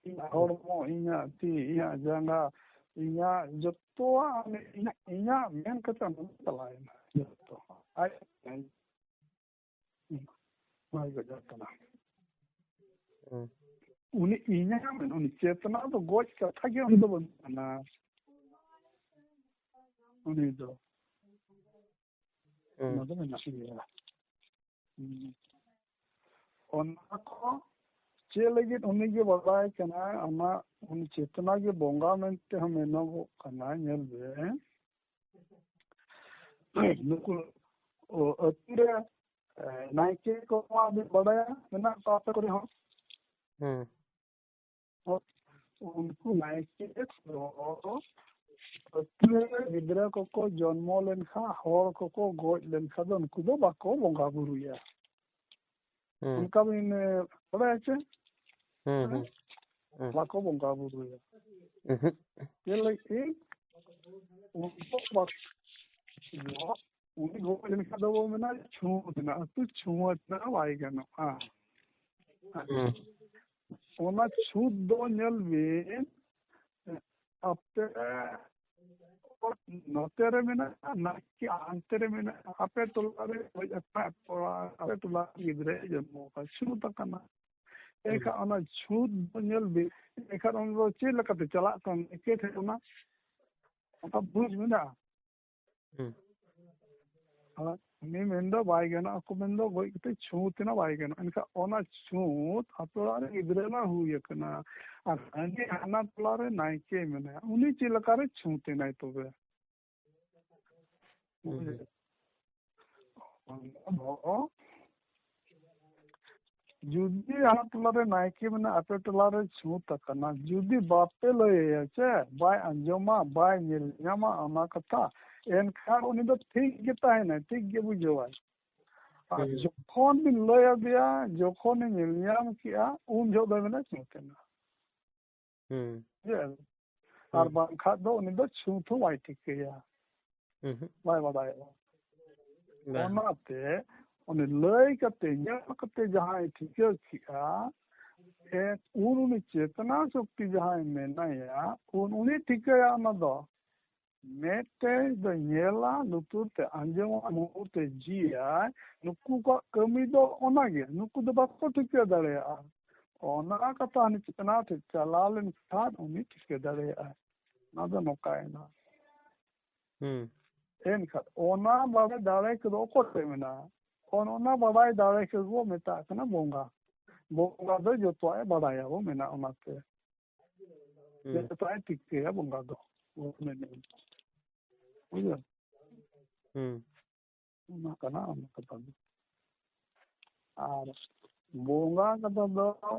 ᱤᱧᱟᱹᱜ ᱦᱚᱲᱢᱚ, ᱤᱧᱟᱹᱜ ᱛᱤ, ᱤᱧᱟᱹᱜ ᱡᱟᱸᱜᱟ, ᱤᱧᱟᱹᱜ ᱡᱚᱛᱚᱣᱟᱜ, ᱤᱧᱟᱹᱜ, ᱤᱧᱟᱹᱜ ᱢᱮᱱ ᱠᱟᱛᱮ ᱚᱸᱰᱮ ᱪᱟᱞᱟᱣᱮᱱᱟ ᱡᱚᱛᱚ᱾ ᱟᱡ ᱵᱟᱭ ᱜᱚᱡ ᱟᱠᱟᱱᱟ᱾ ᱦᱮᱸ᱾ ᱩᱱᱤ ᱤᱧᱟᱹᱜ ᱢᱮᱱ, ᱩᱱᱤ ᱪᱮᱛᱱᱟ ᱫᱚ ᱜᱚᱡ ᱠᱟᱛᱷᱟ ᱜᱮ ᱩᱱᱤ ᱫᱚ ᱵᱟᱹᱱᱩᱜ ᱟᱱᱟ᱾ ᱩᱱᱤ ᱫᱚ ᱦᱮᱸ᱾ ᱚᱱᱟ ᱫᱚ ᱢᱮᱱᱟᱜ ᱜᱮᱭᱟ᱾ ᱦᱩᱸ᱾ ᱚᱱᱟ ᱠᱚ ᱪᱮᱫ ᱞᱟᱹᱜᱤᱫ ᱩᱱᱤ ᱜᱮ ᱵᱟᱲᱟᱭ ᱠᱟᱱᱟ, ᱟᱢᱟᱜ ᱩᱱᱤ ᱪᱮᱛᱱᱟ ᱜᱮ ᱵᱚᱸᱜᱟ ᱢᱮᱱᱛᱮ ᱦᱚᱸ ᱢᱮᱱᱚᱜᱚᱜ ᱠᱟᱱᱟ᱾ ᱧᱮᱞ ᱵᱮᱱ, ᱱᱩᱠᱩ, ᱚ, ᱟᱹᱛᱩ ᱨᱮ, ᱮ, ᱱᱟᱭᱠᱮ ᱠᱚ ᱢᱟ ᱵᱤᱱ ᱵᱟᱲᱟᱭᱟ, ᱢᱮᱱᱟᱜ ᱠᱚᱣᱟ ᱟᱯᱮ ᱠᱚᱨᱮ ᱦᱚᱸ᱾ ᱦᱩᱸ᱾ ᱩᱱᱠᱩ ᱱᱟᱭᱠᱮ ᱠᱚ ᱟᱹᱛᱩ ᱨᱮ ᱜᱤᱫᱽᱨᱟᱹ ᱠᱚᱠᱚ ᱡᱚᱱᱢᱚ ᱞᱮᱱᱠᱷᱟᱱ, ᱦᱚᱲ ᱠᱚᱠᱚ ᱜᱚᱡ ᱞᱮᱱᱠᱷᱟᱱ ᱫᱚ ᱩᱱᱠᱩ ᱫᱚ ᱵᱟᱠᱚ ᱵᱚᱸᱜᱟ ᱵᱩᱨᱩᱭᱟ᱾ ᱦᱩᱸ᱾ ᱚᱱᱠᱟ ᱵᱤᱱ, ᱮ, ᱵᱟᱲᱟᱭᱟ ᱪᱮ? ᱦᱩᱸ, ᱦᱩᱸ᱾ ᱦᱩᱸ᱾ ᱵᱟᱠᱚ ᱵᱚᱸᱜᱟ ᱵᱩᱨᱩᱭᱟ᱾ ᱩᱦᱩᱸ᱾ ᱪᱮᱫ ᱞᱟᱹᱜᱤᱫ? ᱩᱱᱠᱩ ᱵᱟᱠᱚ, ᱩᱱᱤ ᱜᱚᱡ ᱞᱮᱱᱠᱷᱟᱱ ᱫᱚ ᱵᱚ ᱢᱮᱱᱟ ᱪᱷᱩᱸᱛ ᱮᱱᱟ, ᱟᱹᱛᱩ ᱪᱷᱩᱸᱛ ᱮᱱᱟ, ᱵᱟᱭ ᱜᱟᱱᱚᱜᱼᱟ᱾ ᱦᱩᱸ᱾ ᱚᱱᱟ ᱪᱷᱩᱸᱛ ᱫᱚ ᱧᱮᱞ ᱵᱤᱱ, ᱟᱯᱮ ᱱᱚᱛᱮ ᱨᱮ ᱢᱮᱱᱟᱜᱼᱟ, ᱱᱟᱭᱠᱮ ᱦᱟᱱᱛᱮ ᱨᱮ ᱢᱮᱱᱟᱜᱼᱟ, ᱟᱯᱮ ᱴᱚᱞᱟ ᱨᱮ ᱜᱚᱡ ᱟᱠᱟᱱᱟ, ᱟᱯᱮ ᱴᱚᱞᱟ ᱨᱮ ᱜᱤᱫᱽᱨᱟᱹᱭ ᱡᱚᱱᱢᱚ ᱟᱠᱟᱱᱟ, ᱪᱷᱩᱸᱛ ᱟᱠᱟᱱᱟ᱾ ᱦᱩᱸ᱾ ᱮᱱᱠᱷᱟᱱ ᱚᱱᱟ ᱪᱷᱩᱸᱛ ᱫᱚ ᱧᱮᱞ ᱵᱤᱱ, ᱮᱱᱠᱷᱟᱱ ᱚᱱᱟ ᱫᱚ ᱪᱮᱫ ᱞᱮᱠᱟᱛᱮ ᱪᱟᱞᱟᱜ ᱠᱟᱱᱟ? ᱱᱟᱭᱠᱮ ᱴᱷᱮᱱ ᱚᱱᱟ, ᱚᱱᱟ ᱵᱩᱡᱽ ᱢᱮᱱᱟᱜᱼᱟ? ᱦᱩᱸ᱾ ᱟᱨ ᱩᱱᱤ ᱢᱮᱱᱫᱚ ᱵᱟᱭ ᱜᱟᱱᱚᱜᱼᱟ, ᱟᱠᱚ ᱢᱮᱱᱫᱚ ᱜᱚᱡ ᱠᱟᱛᱮ ᱪᱷᱩᱸᱛ ᱮᱱᱟ, ᱵᱟᱭ ᱜᱟᱱᱚᱜᱼᱟ᱾ ᱮᱱᱠᱷᱟᱱ ᱚᱱᱟ ᱪᱷᱩᱸᱛ ᱟᱯᱮ ᱚᱲᱟᱜ ᱨᱮ ᱜᱤᱫᱽᱨᱟᱹ ᱢᱟ ᱦᱩᱭ ᱟᱠᱟᱱᱟ, ᱟᱨ ᱦᱟᱺᱰᱤ ᱦᱟᱱᱟ ᱴᱚᱞᱟ ᱨᱮ ᱱᱟᱭᱠᱮ ᱢᱮᱱᱟᱭᱟ, ᱩᱱᱤ ᱪᱮᱫ ᱞᱮᱠᱟᱨᱮ ᱪᱷᱩᱸᱛ ᱮᱱᱟᱭ ᱛᱚᱵᱮ? ᱦᱩᱸ, ᱦᱩᱸ᱾ ᱚᱱᱟ ᱫᱚ ᱡᱩᱫᱤ ᱦᱟᱱᱟ ᱴᱚᱞᱟ ᱨᱮ ᱱᱟᱭᱠᱮ ᱢᱮᱱᱟᱭ, ᱟᱯᱮ ᱴᱚᱞᱟ ᱨᱮ ᱪᱷᱩᱸᱛ ᱟᱠᱟᱱᱟ, ᱡᱩᱫᱤ ᱵᱟᱯᱮ ᱞᱟᱹᱭ ᱟᱭᱟ ᱪᱮ, ᱵᱟᱭ ᱟᱸᱡᱚᱢᱟ, ᱵᱟᱭ ᱧᱮᱞ ᱧᱟᱢᱟ ᱚᱱᱟ ᱠᱟᱛᱷᱟ, ᱮᱱᱠᱷᱟᱱ ᱩᱱᱤ ᱫᱚ ᱴᱷᱤᱠ ᱜᱮ ᱛᱟᱦᱮᱱᱟᱭ, ᱴᱷᱤᱠ ᱜᱮ ᱵᱩᱡᱷᱟᱹᱣᱟᱭ᱾ ᱟᱨ ᱦᱩᱸ᱾ ᱡᱚᱠᱷᱚᱱ ᱵᱤᱱ ᱞᱟᱹᱭ ᱟᱫᱮᱭᱟ, ᱡᱚᱠᱷᱚᱱᱮ ᱧᱮᱞ ᱧᱟᱢ ᱠᱮᱜᱼᱟ, ᱩᱱ ᱡᱚᱦᱚᱜ ᱫᱚᱭ ᱢᱮᱱᱟ ᱪᱷᱩᱸᱛ ᱮᱱᱟ᱾ ᱦᱩᱸ᱾ ᱵᱩᱡᱷᱟᱹᱣ? ᱟᱨ ᱦᱩᱸ᱾ ᱵᱟᱝᱠᱷᱟᱡ ᱫᱚ ᱩᱱᱤ ᱫᱚ ᱪᱷᱩᱸᱛ ᱦᱚᱸ ᱵᱟᱭ ᱴᱷᱤᱠᱟᱹᱭᱟ, ᱦᱩᱸ᱾ ᱵᱟᱭ ᱵᱟᱰᱟᱭᱚᱜᱼᱟ᱾ ᱵᱟᱝ᱾ ᱚᱱᱟᱛᱮ ᱩᱱᱤ ᱞᱟᱹᱭ ᱠᱟᱛᱮ, ᱧᱮᱞ ᱠᱟᱛᱮ ᱡᱟᱦᱟᱸᱭ ᱴᱷᱤᱠᱟᱹ ᱠᱮᱜᱼᱟ, ᱮ, ᱩᱱ ᱩᱱᱤ ᱪᱮᱛᱱᱟ ᱥᱚᱠᱛᱤ ᱡᱟᱦᱟᱸᱭ ᱢᱮᱱᱟᱭᱟ, ᱩᱱ ᱩᱱᱤ ᱴᱷᱤᱠᱟᱹᱭᱟ ᱚᱱᱟ ᱫᱚ᱾ ᱢᱮᱫ ᱛᱮ ᱫᱚ ᱧᱮᱞᱟ, ᱞᱩᱛᱩᱨ ᱛᱮ ᱟᱸᱡᱚᱢᱟ, ᱢᱩ ᱛᱮ ᱡᱤᱭᱟᱭ, ᱱᱩᱠᱩ ᱠᱚᱣᱟᱜ ᱠᱟᱹᱢᱤ ᱫᱚ ᱚᱱᱟᱜᱮ, ᱱᱩᱠᱩ ᱫᱚ ᱵᱟᱠᱚ ᱴᱷᱤᱠᱟᱹ ᱫᱟᱲᱮᱭᱟᱜᱼᱟ᱾ ᱚᱱᱟ ᱠᱟᱛᱷᱟ ᱦᱟᱹᱱᱤ ᱪᱮᱛᱱᱟ ᱴᱷᱮᱱ ᱪᱟᱞᱟᱣ ᱞᱮᱱᱠᱷᱟᱱ ᱩᱱᱤ ᱴᱷᱤᱠᱟᱹ ᱫᱟᱲᱮᱭᱟᱜᱼᱟᱭ᱾ ᱚᱱᱟ ᱫᱚ ᱱᱚᱝᱠᱟᱭᱮᱱᱟ᱾ ᱦᱩᱸ᱾ ᱮᱱᱠᱷᱟᱱ ᱚᱱᱟ ᱵᱟᱲᱟᱭ ᱫᱟᱲᱮ ᱠᱚᱫᱚ ᱚᱠᱚᱭ ᱴᱷᱮᱱ ᱢᱮᱱᱟᱜᱼᱟ? ᱚᱱ-, ᱚᱱᱟ ᱵᱟᱲᱟᱭ ᱫᱟᱲᱮ ᱠᱚᱠᱚ ᱢᱮᱛᱟᱜ ᱠᱟᱱᱟ ᱵᱚᱸᱜᱟ᱾ ᱵᱚᱸᱜᱟ ᱫᱚ ᱡᱚᱛᱚᱣᱟᱜ ᱮ ᱵᱟᱲᱟᱭᱟ, ᱵᱚ ᱢᱮᱱᱟ ᱚᱱᱟᱛᱮ᱾ ᱦᱩᱸ᱾ ᱡᱚᱛᱚᱣᱟᱜ ᱮ ᱴᱷᱤᱠᱟᱹᱭᱟ ᱵᱚᱸᱜᱟ ᱫᱚ, ᱵᱚ ᱢᱮᱱᱟ᱾ ᱵᱩᱡᱷᱟᱹᱣ? ᱦᱩᱸ᱾ ᱚᱱᱟ ᱠᱟᱱᱟ ᱚᱱᱟ ᱠᱟᱛᱷᱟ ᱫᱚ᱾ ᱟᱨ ᱵᱚᱸᱜᱟ ᱠᱟᱛᱷᱟ ᱫᱚ,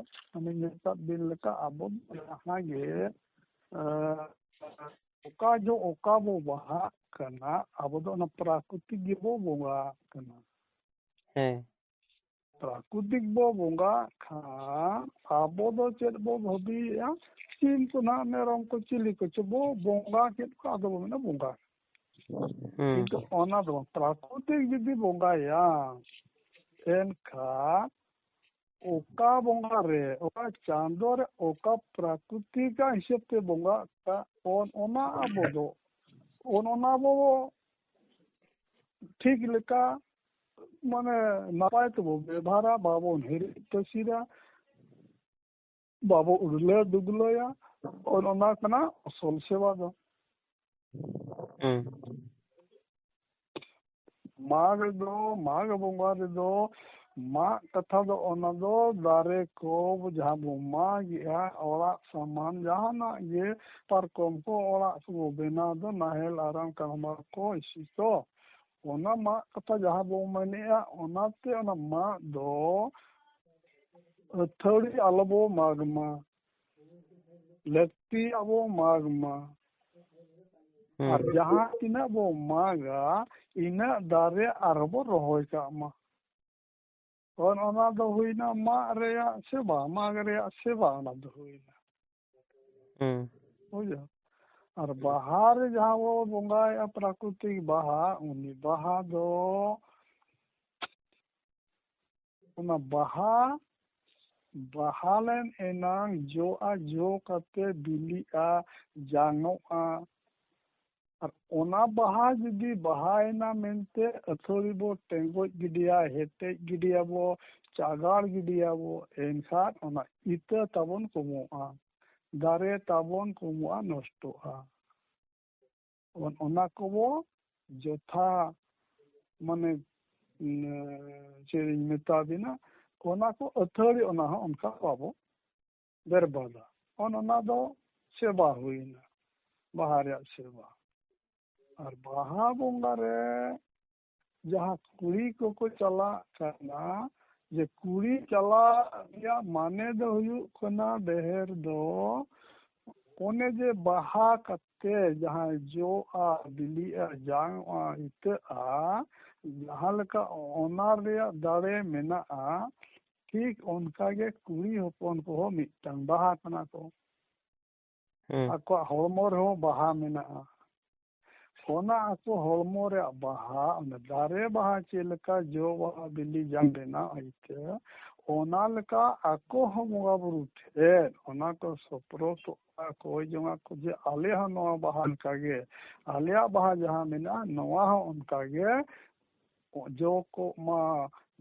ᱢᱟᱱᱮ, ᱱᱮᱛᱟᱨ ᱫᱤᱱ ᱞᱮᱠᱟ ᱟᱵᱚ ᱫᱚ ᱡᱟᱦᱟᱸ ᱜᱮ, ᱮ, ᱚᱠᱟ ᱡᱚ ᱚᱠᱟ ᱵᱚ ᱵᱟᱦᱟᱜ ᱠᱟᱱᱟ, ᱟᱵᱚ ᱫᱚ ᱚᱱᱟ ᱯᱨᱟᱠᱨᱤᱛᱤᱠ ᱜᱮᱵᱚ ᱵᱚᱸᱜᱟᱜ ᱠᱟᱱᱟ᱾ ᱦᱮᱸ᱾ ᱯᱨᱟᱠᱨᱤᱛᱤᱠ ᱵᱚ ᱵᱚᱸᱜᱟᱜ ᱠᱷᱟᱱ, ᱟᱵᱚ ᱫᱚ ᱪᱮᱫ ᱵᱚ ᱵᱷᱟᱹᱵᱤᱭᱮᱫᱼᱟ? ᱥᱤᱢ ᱠᱚ ᱱᱟᱦᱟᱜ, ᱢᱮᱨᱚᱢ ᱠᱚ, ᱪᱤᱞᱤ ᱠᱚᱪᱚ ᱵᱚ ᱵᱚᱸᱜᱟ ᱠᱮᱫ ᱠᱚᱣᱟ, ᱟᱫᱚ ᱵᱚ ᱢᱮᱱᱟ ᱵᱚᱸᱜᱟ᱾ ᱦᱩᱸ᱾ ᱠᱤᱱᱛᱩ ᱚᱱᱟ ᱫᱚ ᱵᱟᱝ, ᱯᱨᱟᱠᱨᱤᱛᱤᱠ ᱡᱩᱫᱤ ᱵᱚᱸᱜᱟᱭᱟ, ᱮᱱᱠᱷᱟᱱ ᱚᱠᱟ ᱵᱚᱸᱜᱟ ᱨᱮ, ᱚᱠᱟ ᱪᱟᱸᱫᱚ ᱨᱮ, ᱚᱠᱟ ᱯᱨᱟᱠᱨᱤᱛᱤᱠᱟᱜ ᱦᱤᱥᱟᱹᱵ ᱛᱮ ᱵᱚᱸᱜᱟᱜ ᱠᱟᱱ, ᱚᱱ-, ᱚᱱᱟ ᱟᱵᱚ ᱫᱚ, ᱚᱱ-, ᱚᱱᱟ ᱵᱚ ᱴᱷᱤᱠ ᱞᱮᱠᱟ, ᱢᱟᱱᱮ, ᱱᱟᱯᱟᱭ ᱛᱮᱵᱚ ᱵᱮᱵᱷᱟᱨᱟ, ᱵᱟᱵᱚᱱ ᱦᱤᱨᱤᱡ ᱯᱟᱹᱥᱤᱨᱟ, ᱵᱟᱵᱚ ᱩᱲᱞᱟᱹ ᱰᱩᱜᱞᱟᱹᱭᱟ, ᱚᱱ-, ᱚᱱᱟ ᱠᱟᱱᱟ ᱟᱥᱚᱞ ᱥᱮᱵᱟ ᱫᱚ᱾ ᱦᱩᱸ᱾ ᱢᱟᱜᱽ ᱫᱚ, ᱢᱟᱜᱽ ᱵᱚᱸᱜᱟ ᱨᱮᱫᱚ ᱢᱟᱜ ᱠᱟᱛᱷᱟ ᱫᱚ ᱚᱱᱟ ᱫᱚ ᱫᱟᱨᱮ ᱠᱚ ᱡᱟᱦᱟᱸ ᱵᱚ ᱢᱟᱜᱮᱜᱼᱟ, ᱚᱲᱟᱜ ᱥᱟᱢᱟᱱ ᱡᱟᱦᱟᱱᱟᱜ ᱜᱮ, ᱯᱟᱨᱠᱚᱢ ᱠᱚ, ᱚᱲᱟᱜ ᱠᱚᱵᱚ ᱵᱮᱱᱟᱣ ᱫᱚ, ᱱᱟᱦᱮᱞ, ᱟᱨᱟᱬ, ᱠᱟᱲᱢᱟᱨ ᱠᱚ, ᱤᱥᱤ ᱠᱚ, ᱚᱱᱟ ᱢᱟᱜ ᱠᱟᱛᱷᱟ ᱡᱟᱦᱟᱸ ᱵᱚ ᱢᱮᱱᱮᱜᱼᱟ, ᱚᱱᱟᱛᱮ ᱚᱱᱟ ᱢᱟᱜ ᱫᱚ ᱟᱹᱛᱷᱟᱹᱲᱤ ᱟᱞᱚᱵᱚ ᱢᱟᱜᱽ ᱢᱟ, ᱞᱟᱹᱠᱛᱤᱭᱟᱜ ᱵᱚ ᱢᱟᱜᱽ ᱢᱟ᱾ ᱦᱩᱸ᱾ ᱟᱨ ᱡᱟᱦᱟᱸ ᱛᱤᱱᱟᱹᱜ ᱵᱚ ᱢᱟᱜᱟ, ᱤᱱᱟᱹᱜ ᱫᱟᱨᱮ ᱟᱨᱦᱚᱸ ᱵᱚ ᱨᱚᱦᱚᱭ ᱠᱟᱜ ᱢᱟ᱾ ᱚᱱ-, ᱚᱱᱟ ᱫᱚ ᱦᱩᱭᱱᱟ ᱢᱟᱜ ᱨᱮᱭᱟᱜ ᱥᱮᱵᱟ, ᱢᱟᱜᱽ ᱨᱮᱭᱟᱜ ᱥᱮᱵᱟ ᱚᱱᱟ ᱫᱚ ᱦᱩᱭᱱᱟ᱾ ᱦᱩᱸ᱾ ᱵᱩᱡᱷᱟᱹᱣ? ᱟᱨ ᱵᱟᱦᱟ ᱨᱮ ᱡᱟᱦᱟᱸ ᱵᱚ ᱵᱚᱸᱜᱟᱭᱮᱜᱼᱟ, ᱯᱨᱟᱠᱨᱤᱛᱤᱠ ᱵᱟᱦᱟ, ᱩᱱᱤ ᱵᱟᱦᱟ ᱫᱚ, ᱚᱱᱟ ᱵᱟᱦᱟ, ᱵᱟᱦᱟ ᱞᱮᱱ ᱮᱱᱟᱝ ᱡᱚᱜᱼᱟ, ᱡᱚ ᱠᱟᱛᱮ ᱵᱤᱞᱤᱜᱼᱟ, ᱡᱟᱝᱚᱜᱼᱟ, ᱟᱨ ᱚᱱᱟ ᱵᱟᱦᱟ ᱡᱩᱫᱤ ᱵᱟᱦᱟᱭᱮᱱᱟ ᱢᱮᱱᱛᱮ ᱟᱹᱛᱷᱟᱹᱲᱤ ᱵᱚ ᱴᱮᱸᱜᱚᱡ ᱜᱤᱰᱤᱭᱟ, ᱦᱮᱴᱮᱡ ᱜᱤᱰᱤᱭᱟᱵᱚ, ᱪᱟᱜᱟᱲ ᱜᱤᱰᱤᱭᱟᱵᱚ, ᱮᱱᱠᱷᱟᱱ ᱚᱱᱟ ᱤᱛᱟᱹ ᱛᱟᱵᱚᱱ ᱠᱚᱢᱚᱜᱼᱟ, ᱫᱟᱨᱮ ᱛᱟᱵᱚᱱ ᱠᱚᱢᱚᱜᱼᱟ, ᱱᱚᱥᱴᱚᱜᱼᱟ᱾ ᱚᱱ-, ᱚᱱᱟ ᱠᱚᱵᱚ ᱡᱚᱛᱷᱟ, ᱢᱟᱱᱮ, ᱩᱸ, ᱪᱮᱫ ᱤᱧ ᱢᱮᱛᱟ ᱵᱤᱱᱟ, ᱚᱱᱟ ᱠᱚ ᱟᱹᱛᱷᱟᱹᱲᱤ, ᱚᱱᱟ ᱦᱚᱸ ᱚᱱᱠᱟ ᱵᱟᱵᱚ ᱵᱮᱨᱵᱟᱫᱟ᱾ ᱚᱱ ᱚᱱᱟ ᱫᱚ ᱥᱮᱵᱟ ᱦᱩᱭᱱᱟ, ᱵᱟᱦᱟ ᱨᱮᱭᱟᱜ ᱥᱮᱵᱟ᱾ ᱟᱨ ᱵᱟᱦᱟ ᱵᱚᱸᱜᱟ ᱨᱮ ᱡᱟᱦᱟᱸ ᱠᱩᱲᱤ ᱠᱚᱠᱚ ᱪᱟᱞᱟᱜ ᱠᱟᱱᱟ, ᱡᱮ ᱠᱩᱲᱤ ᱪᱟᱞᱟᱜ ᱨᱮᱭᱟᱜ ᱢᱟᱱᱮ ᱫᱚ ᱦᱩᱭᱩᱜ ᱠᱟᱱᱟ, ᱰᱮᱦᱮᱨ ᱫᱚ ᱚᱱᱮ ᱡᱮ ᱵᱟᱦᱟ ᱠᱟᱛᱮ ᱡᱟᱦᱟᱸ ᱡᱚᱜᱼᱟ, ᱵᱤᱞᱤᱜᱼᱟ, ᱡᱟᱝᱚᱜᱼᱟ, ᱤᱛᱟᱹᱜᱼᱟ, ᱡᱟᱦᱟᱸ ᱞᱮᱠᱟ ᱚᱱᱟ ᱨᱮᱭᱟᱜ ᱫᱟᱲᱮ ᱢᱮᱱᱟᱜᱼᱟ, ᱴᱷᱤᱠ ᱚᱱᱠᱟ ᱜᱮ ᱠᱩᱲᱤ ᱦᱚᱯᱚᱱ ᱠᱚᱦᱚᱸ ᱢᱤᱫᱴᱟᱝ ᱵᱟᱦᱟ ᱠᱟᱱᱟ ᱠᱚ᱾ ᱦᱩᱸ᱾ ᱟᱠᱚᱣᱟᱜ ᱦᱚᱲᱢᱚ ᱨᱮᱦᱚᱸ ᱵᱟᱦᱟ ᱢᱮᱱᱟᱜᱼᱟ᱾ ᱚᱱᱟ ᱟᱠᱚ ᱦᱚᱲᱢᱚ ᱨᱮᱭᱟᱜ ᱵᱟᱦᱟ, ᱚᱱᱟ ᱫᱟᱨᱮ ᱵᱟᱦᱟ ᱪᱮᱫ ᱞᱮᱠᱟ ᱡᱚ, ᱵᱟᱦᱟ, ᱵᱤᱞᱤ, ᱡᱟᱝ ᱵᱮᱱᱟᱣ ᱤᱛᱟᱹ, ᱚᱱᱟ ᱞᱮᱠᱟ ᱟᱠᱚ ᱦᱚᱸ ᱵᱚᱸᱜᱟ ᱵᱩᱨᱩ ᱴᱷᱮᱱ ᱚᱱᱟ ᱠᱚ ᱥᱚᱯᱨᱚᱛᱚᱜᱼᱟ, ᱠᱚᱭ ᱡᱚᱝᱟ ᱠᱚ ᱡᱮ ᱟᱞᱮ ᱦᱚᱸ ᱱᱚᱣᱟ ᱵᱟᱦᱟ ᱞᱮᱠᱟ ᱜᱮ, ᱟᱞᱮᱭᱟᱜ ᱵᱟᱦᱟ ᱡᱟᱦᱟᱸ ᱢᱮᱱᱟᱜᱼᱟ, ᱱᱚᱣᱟ ᱦᱚᱸ ᱚᱱᱠᱟ ᱜᱮ ᱡᱚ ᱠᱚᱜ ᱢᱟ,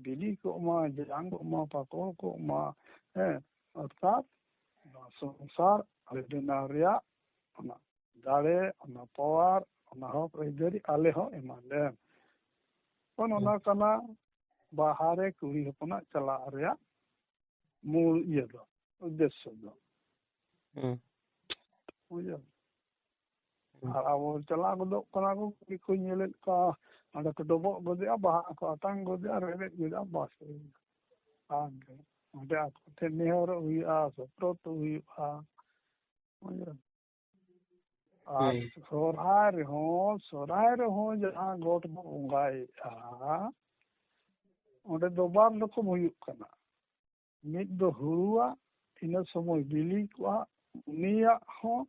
ᱵᱤᱞᱤ ᱠᱚᱜ ᱢᱟ, ᱡᱟᱝ ᱠᱚᱜ ᱢᱟ, ᱯᱟᱠᱚᱲ ᱠᱚᱜ ᱢᱟ᱾ ᱦᱮᱸ, ᱚᱨᱛᱷᱟᱛ ᱱᱚᱣᱟ ᱥᱚᱝᱥᱟᱨ ᱟᱞᱮ ᱵᱮᱱᱟᱣ ᱨᱮᱭᱟᱜ ᱚᱱᱟ ᱫᱟᱲᱮ, ᱚᱱᱟ ᱯᱟᱣᱟᱨ, ᱚᱱᱟ ᱦᱚᱠ ᱟᱹᱭᱫᱟᱹᱨᱤ ᱟᱞᱮ ᱦᱚᱸ ᱮᱢᱟ ᱞᱮᱢ᱾ ᱚᱱ ᱚᱱᱟ ᱠᱟᱱᱟ ᱵᱟᱦᱟ ᱨᱮ ᱠᱩᱲᱤ ᱦᱚᱯᱚᱱᱟᱜ ᱪᱟᱞᱟᱜ ᱨᱮᱭᱟᱜ ᱢᱩᱞ ᱤᱭᱟᱹ ᱫᱚ, ᱩᱫᱽᱫᱮᱥᱥᱚ ᱫᱚ᱾ ᱦᱩᱸ᱾ ᱵᱩᱡᱷᱟᱹᱣ? ᱦᱩᱸ᱾ ᱟᱨ ᱟᱵᱚ ᱪᱟᱞᱟᱣ ᱜᱚᱫᱚᱜ ᱠᱟᱱᱟ ᱠᱚ, ᱠᱩᱲᱤ ᱠᱚ ᱧᱮᱞᱮᱫ ᱠᱚᱣᱟ, ᱚᱸᱰᱮ ᱠᱚ ᱰᱚᱵᱚᱜ ᱜᱚᱫᱮᱜᱼᱟ, ᱵᱟᱦᱟ ᱠᱚ ᱟᱛᱟᱝ ᱜᱚᱫᱮᱜᱼᱟ, ᱨᱮᱵᱮᱫ ᱜᱚᱫᱮᱜᱼᱟ, ᱵᱟᱥ ᱦᱩᱭᱱᱟ᱾ ᱵᱟᱝ ᱜᱮ᱾ ᱚᱸᱰᱮ ᱟᱠᱚ ᱴᱷᱮᱱ ᱱᱮᱦᱚᱨᱚᱜ ᱦᱩᱭᱩᱜᱼᱟ, ᱥᱚᱯᱨᱚᱛᱚᱜ ᱦᱩᱭᱩᱜᱼᱟ᱾ ᱵᱩᱡᱷᱟᱹᱣ? ᱟᱨ ᱦᱩᱸ᱾ ᱥᱚᱨᱦᱟᱭ ᱨᱮᱦᱚᱸ, ᱥᱚᱨᱦᱟᱭ ᱨᱮᱦᱚᱸ ᱡᱟᱦᱟᱸ ᱜᱚᱴ ᱵᱚ ᱵᱚᱸᱜᱟᱭᱮᱫᱼᱟ, ᱚᱸᱰᱮ ᱫᱚ ᱵᱟᱨ ᱨᱚᱠᱚᱢ ᱦᱩᱭᱩᱜ ᱠᱟᱱᱟ᱾ ᱢᱤᱫ ᱫᱚ ᱦᱩᱲᱩᱣᱟᱜ, ᱤᱱᱟᱹ ᱥᱚᱢᱚᱭ ᱵᱤᱞᱤ ᱠᱚᱜᱼᱟ, ᱩᱱᱤᱭᱟᱜ ᱦᱚᱸ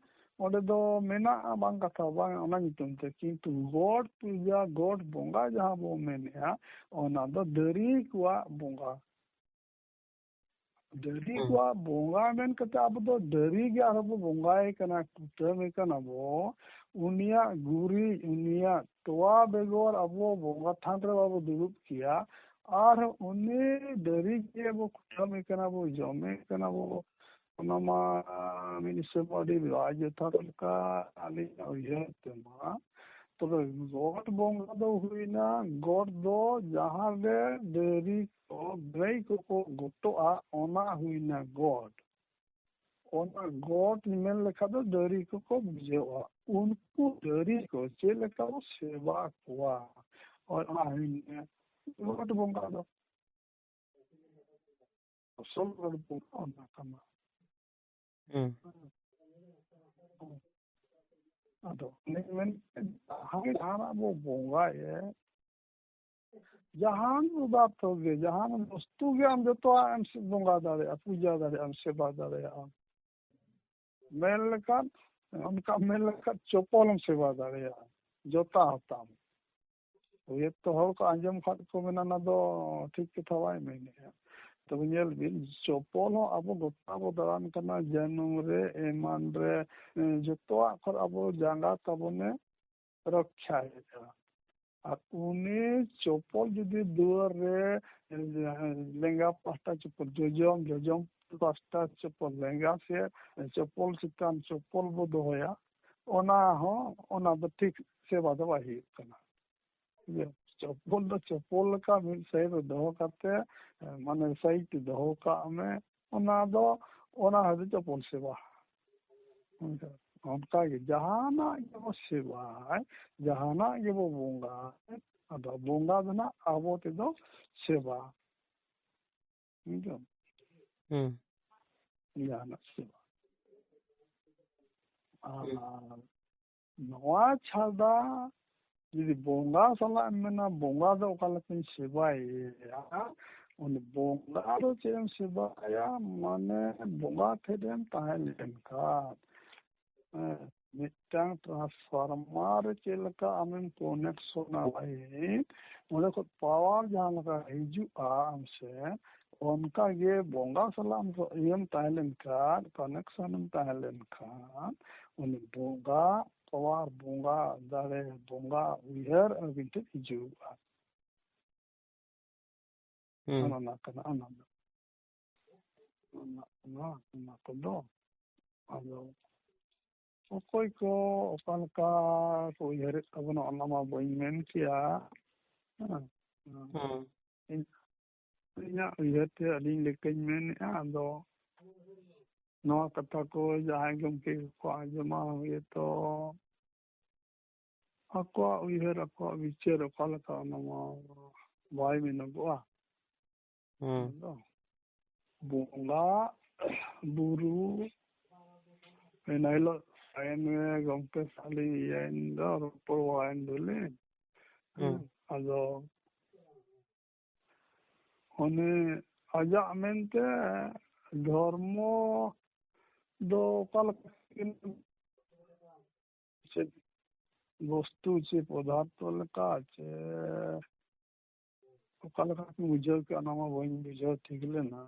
ᱚᱸᱰᱮ ᱫᱚ ᱢᱮᱱᱟᱜᱼᱟ, ᱵᱟᱝ ᱠᱟᱛᱷᱟ ᱵᱟᱝ, ᱚᱱᱟ ᱧᱩᱛᱩᱢ ᱛᱮ᱾ ᱠᱤᱱᱛᱩ ᱜᱚᱴ ᱯᱩᱡᱟ, ᱜᱚᱴ ᱵᱚᱸᱜᱟ ᱡᱟᱦᱟᱸ ᱵᱚ ᱢᱮᱱᱮᱫᱼᱟ, ᱚᱱᱟ ᱫᱚ ᱫᱟᱨᱮ ᱠᱚᱣᱟᱜ ᱵᱚᱸᱜᱟ᱾ ᱫᱟᱨᱮ ᱦᱩᱸ᱾ ᱠᱚᱣᱟᱜ ᱵᱚᱸᱜᱟ ᱢᱮᱱ ᱠᱟᱛᱮ ᱟᱵᱚ ᱫᱚ ᱫᱟᱨᱮ ᱜᱮ ᱟᱨᱦᱚᱸ ᱵᱚ ᱵᱚᱸᱜᱟᱭᱮ ᱠᱟᱱᱟ, ᱠᱩᱴᱟᱹᱢᱮ ᱠᱟᱱᱟ ᱵᱚ᱾ ᱩᱱᱤᱭᱟᱜ ᱜᱩᱨᱤᱡ, ᱩᱱᱤᱭᱟᱜ ᱛᱚᱣᱟ ᱵᱮᱜᱚᱨ ᱟᱵᱚ ᱵᱚᱸᱜᱟ ᱛᱷᱟᱱ ᱨᱮ ᱵᱟᱵᱚ ᱫᱩᱲᱩᱵ ᱠᱮᱭᱟ᱾ ᱟᱨ ᱩᱱᱤ ᱫᱟᱨᱮ ᱜᱮ ᱵᱚ ᱠᱩᱴᱟᱹᱢᱮ ᱠᱟᱱᱟ ᱵᱚ, ᱡᱚᱢᱮ ᱠᱟᱱᱟ ᱵᱚ᱾ ᱚᱱᱟ ᱢᱟ ᱢᱤᱫ ᱦᱤᱥᱟᱹᱵ ᱟᱹᱰᱤ ᱵᱟᱭ ᱡᱚᱛᱷᱟᱛ ᱞᱮᱠᱟ ᱟᱹᱞᱤᱧᱟᱜ ᱩᱭᱦᱟᱹᱨ ᱛᱮᱢᱟ᱾ ᱛᱚᱵᱮ ᱜᱚᱴ ᱵᱚᱸᱜᱟ ᱫᱚ ᱦᱩᱭᱱᱟ, ᱜᱚᱴ ᱫᱚ ᱡᱟᱦᱟᱸ ᱨᱮ ᱰᱟᱹᱝᱨᱤ ᱠᱚ, ᱜᱟᱹᱭ ᱠᱚᱠᱚ ᱜᱚᱴᱚᱜᱼᱟ, ᱚᱱᱟ ᱦᱩᱭᱱᱟ ᱜᱚᱴ᱾ ᱚᱱᱟ ᱜᱚᱴ ᱢᱮᱱ ᱞᱮᱠᱷᱟᱱ ᱫᱚ ᱰᱟᱹᱝᱨᱤ ᱠᱚᱠᱚ ᱵᱩᱡᱷᱟᱹᱜᱼᱟ᱾ ᱩᱱᱠᱩ ᱰᱟᱹᱝᱨᱤ ᱠᱚ ᱪᱮᱫ ᱞᱮᱠᱟ ᱵᱚ ᱥᱮᱵᱟ ᱠᱚᱣᱟ, ᱚᱱᱟ ᱦᱩᱭᱱᱟ ᱜᱚᱴ ᱵᱚᱸᱜᱟ ᱫᱚ᱾ ᱟᱥᱚᱞ ᱜᱚᱴ ᱵᱚᱸᱜᱟ ᱚᱱᱟ ᱠᱟᱱᱟ᱾ ᱦᱩᱸ᱾ ᱟᱫᱚ ᱚᱱᱮ ᱢᱮᱱ, ᱡᱟᱦᱟᱸ ᱜᱮ ᱡᱟᱦᱟᱱᱟᱜ ᱵᱚ ᱵᱚᱸᱜᱟᱭᱮᱫ, ᱡᱟᱦᱟᱱ ᱯᱚᱫᱟᱨᱛᱷᱚ ᱜᱮ, ᱡᱟᱦᱟᱱ ᱵᱚᱥᱛᱩ ᱜᱮ ᱟᱢ ᱡᱚᱛᱚᱣᱟᱜ ᱮᱢ ᱵᱚᱸᱜᱟ ᱫᱟᱲᱮᱭᱟᱜᱼᱟ, ᱯᱩᱡᱟᱹ ᱫᱟᱲᱮᱭᱟᱜᱼᱟ, ᱥᱮᱵᱟ ᱫᱟᱲᱮᱭᱟᱜᱼᱟ᱾ ᱢᱮᱱ ᱞᱮᱠᱷᱟᱱ, ᱚᱱᱠᱟ ᱢᱮᱱ ᱞᱮᱠᱷᱟᱱ ᱪᱚᱯᱚᱞ ᱮᱢ ᱥᱮᱵᱟ ᱫᱟᱲᱮᱭᱟᱜᱼᱟ, ᱡᱚᱛᱟ ᱦᱚᱸᱛᱟᱢ᱾ ᱦᱚᱭᱛᱚ ᱦᱚᱲ ᱠᱚ ᱟᱸᱡᱚᱢ ᱠᱷᱟᱱ ᱠᱚ ᱢᱮᱱᱟ, "ᱚᱱᱟ ᱫᱚ ᱴᱷᱤᱠ ᱠᱟᱛᱷᱟ ᱵᱟᱭ ᱢᱮᱱᱮᱫᱼᱟ᱾" ᱛᱚᱵᱮ ᱧᱮᱞ ᱵᱤᱱ, ᱪᱚᱯᱚᱞ ᱦᱚᱸ ᱟᱵᱚ ᱜᱚᱴᱟ ᱵᱚ ᱫᱟᱬᱟᱱ ᱠᱟᱱᱟ, ᱡᱟᱹᱱᱩᱢ ᱨᱮ, ᱮᱢᱟᱱ ᱨᱮ, ᱮ, ᱡᱚᱛᱚᱣᱟᱜ ᱠᱷᱚᱱ ᱟᱵᱚ ᱡᱟᱸᱜᱟ ᱛᱟᱵᱚᱱᱮ ᱨᱚᱠᱷᱟᱭᱮᱫᱼᱟ᱾ ᱟᱨ ᱩᱱᱤ ᱪᱚᱯᱚᱞ ᱡᱩᱫᱤ ᱫᱩᱣᱟᱹᱨ ᱨᱮ, ᱮ, ᱞᱮᱸᱜᱟ ᱯᱟᱦᱴᱟ ᱪᱚᱯᱚᱞ, ᱡᱚᱡᱚᱢ, ᱡᱚᱡᱚᱢ ᱯᱟᱦᱴᱟ ᱪᱚᱯᱚᱞ, ᱞᱮᱸᱜᱟ ᱥᱮᱫ ᱪᱚᱯᱚᱞ, ᱪᱮᱛᱟᱱ ᱪᱚᱯᱚᱞ ᱵᱚ ᱫᱚᱦᱚᱭᱟ, ᱚᱱᱟ ᱦᱚᱸ, ᱚᱱᱟ ᱫᱚ ᱴᱷᱤᱠ ᱥᱮᱵᱟ ᱫᱚ ᱵᱟᱭ ᱦᱩᱭᱩᱜ ᱠᱟᱱᱟ᱾ ᱤᱭᱟᱹ, ᱪᱚᱯᱚᱞ ᱫᱚ ᱪᱚᱯᱚᱞ ᱞᱮᱠᱟ ᱢᱤᱫ ᱥᱟᱭᱤᱰ ᱨᱮ ᱫᱚᱦᱚ ᱠᱟᱛᱮ, ᱢᱟᱱᱮ ᱥᱟᱭᱤᱰ ᱨᱮ ᱫᱚᱦᱚ ᱠᱟᱜ ᱢᱮ, ᱚᱱᱟ ᱫᱚ, ᱚᱱᱟ ᱦᱚᱸ ᱪᱚᱯᱚᱞ ᱥᱮᱵᱟ᱾ ᱚᱱᱠᱟ, ᱚᱱᱠᱟ ᱜᱮ ᱡᱟᱦᱟᱱᱟᱜ ᱜᱮᱵᱚ ᱥᱮᱵᱟᱭ, ᱡᱟᱦᱟᱱᱟᱜ ᱜᱮᱵᱚ ᱵᱚᱸᱜᱟᱭ, ᱟᱫᱚ ᱵᱚᱸᱜᱟ ᱫᱚ ᱱᱟᱜ ᱟᱵᱚ ᱛᱮᱫᱚ ᱥᱮᱵᱟ᱾ ᱵᱩᱡᱷᱟᱹᱣ? ᱦᱩᱸ᱾ ᱡᱟᱦᱟᱱᱟᱜ ᱥᱮᱵᱟ᱾ ᱟᱨ ᱱᱚᱣᱟ ᱪᱷᱟᱰᱟ ᱡᱩᱫᱤ ᱵᱚᱸᱜᱟ ᱥᱟᱞᱟᱜ ᱮᱢ ᱢᱮᱱᱟ, ᱵᱚᱸᱜᱟ ᱫᱚ ᱚᱠᱟ ᱞᱮᱠᱟᱧ ᱥᱮᱵᱟᱭᱮᱭᱟ, ᱩᱱᱤ ᱵᱚᱸᱜᱟ ᱫᱚ ᱪᱮᱫ ᱮᱢ ᱥᱮᱵᱟᱭᱟ? ᱢᱟᱱᱮ ᱵᱚᱸᱜᱟ ᱴᱷᱮᱱ ᱮᱢ ᱛᱟᱦᱮᱸ ᱞᱮᱱᱠᱷᱟᱱ, ᱦᱮᱸ, ᱢᱤᱫᱴᱟᱝ ᱴᱨᱟᱱᱥᱯᱷᱟᱨᱢᱟᱨ ᱨᱮ ᱪᱮᱫ ᱞᱮᱠᱟ ᱟᱢᱮᱢ ᱠᱚᱱᱮᱠᱥᱚᱱᱟ ᱞᱟᱭᱤᱱ, ᱚᱸᱰᱮ ᱠᱷᱚᱱ ᱯᱟᱣᱟᱨ ᱡᱟᱦᱟᱸ ᱞᱮᱠᱟ ᱦᱤᱡᱩᱜᱼᱟ ᱟᱢ ᱥᱮᱫ, ᱚᱱᱠᱟ ᱜᱮ ᱵᱚᱸᱜᱟ ᱥᱟᱞᱟᱜ ᱮᱢ ᱤᱭᱟᱹᱢ ᱛᱟᱦᱮᱸ ᱞᱮᱱᱠᱷᱟᱱ, ᱠᱟᱱᱮᱠᱥᱚᱱ ᱮᱢ ᱛᱟᱦᱮᱸ ᱞᱮᱱᱠᱷᱟᱱ, ᱩᱱᱤ ᱵᱚᱸᱜᱟ ᱯᱟᱣᱟᱨ, ᱵᱚᱸᱜᱟ ᱫᱟᱲᱮ, ᱵᱚᱸᱜᱟ ᱩᱭᱦᱟᱹᱨ ᱟᱹᱵᱤᱱ ᱴᱷᱮᱱ ᱦᱤᱡᱩᱜᱼᱟ᱾ ᱦᱩᱸ᱾ ᱚᱱᱟ ᱠᱟᱱᱟ, ᱚᱱᱟ ᱫᱚ᱾ ᱚᱱᱟ, ᱚᱱᱟ, ᱚᱱᱟ ᱠᱚᱫᱚ ᱟᱫᱚ ᱚᱠᱚᱭ ᱠᱚ ᱚᱠᱟ ᱞᱮᱠᱟ ᱠᱚ ᱩᱭᱦᱟᱹᱨᱮᱫ ᱛᱟᱵᱚᱱᱟ, ᱚᱱᱟ ᱢᱟ ᱵᱟᱹᱧ ᱢᱮᱱ ᱠᱮᱭᱟ᱾ ᱦᱮᱸ᱾ ᱦᱩᱸ᱾ ᱤᱧ-, ᱤᱧᱟᱹᱜ ᱩᱭᱦᱟᱹᱨ ᱛᱮ ᱟᱹᱞᱤᱧ ᱞᱮᱠᱟᱧ ᱢᱮᱱᱮᱫᱼᱟ᱾ ᱟᱫᱚ ᱱᱚᱣᱟ ᱠᱟᱛᱷᱟ ᱠᱚ ᱡᱟᱦᱟᱸᱭ ᱜᱚᱢᱠᱮ ᱠᱚᱠᱚ ᱟᱸᱡᱚᱢᱟ, ᱦᱚᱭᱛᱚ ᱟᱠᱚᱣᱟᱜ ᱩᱭᱦᱟᱹᱨ, ᱟᱠᱚᱣᱟᱜ ᱵᱤᱪᱟᱹᱨ ᱚᱠᱟ ᱞᱮᱠᱟ, ᱚᱱᱟ ᱢᱟ ᱵᱟᱭ ᱢᱮᱱᱚᱜᱚᱜᱼᱟ᱾ ᱦᱩᱸ᱾ ᱟᱫᱚ ᱵᱚᱸᱜᱟ ᱵᱩᱨᱩ ᱤᱱᱟᱹ ᱦᱤᱞᱳᱜ ᱛᱟᱭᱚᱢ ᱨᱮ ᱜᱚᱢᱠᱮ ᱥᱟᱞᱤ ᱤᱭᱟᱹᱭᱮᱱ ᱫᱚ, ᱨᱚᱯᱚᱲ ᱵᱟᱲᱟᱭᱮᱱ ᱫᱚᱞᱮ᱾ ᱦᱩᱸ᱾ ᱟᱫᱚ ᱚᱱᱮ ᱟᱡᱟᱜ ᱢᱮᱱᱛᱮ ᱫᱷᱚᱨᱢᱚ ᱫᱚ ᱚᱠᱟ ᱞᱮᱠᱟ ᱠᱤᱱ, ᱪᱮᱫ ᱵᱚᱥᱛᱩ ᱪᱮ ᱯᱚᱫᱟᱨᱛᱷᱚ ᱞᱮᱠᱟ ᱪᱮ ᱚᱠᱟ ᱞᱮᱠᱟ ᱠᱤᱱ ᱵᱩᱡᱷᱟᱹᱣ ᱠᱮᱜᱼᱟ, ᱚᱱᱟ ᱢᱟ ᱵᱟᱹᱧ ᱵᱩᱡᱷᱟᱹᱣ ᱴᱷᱤᱠ ᱞᱮᱱᱟ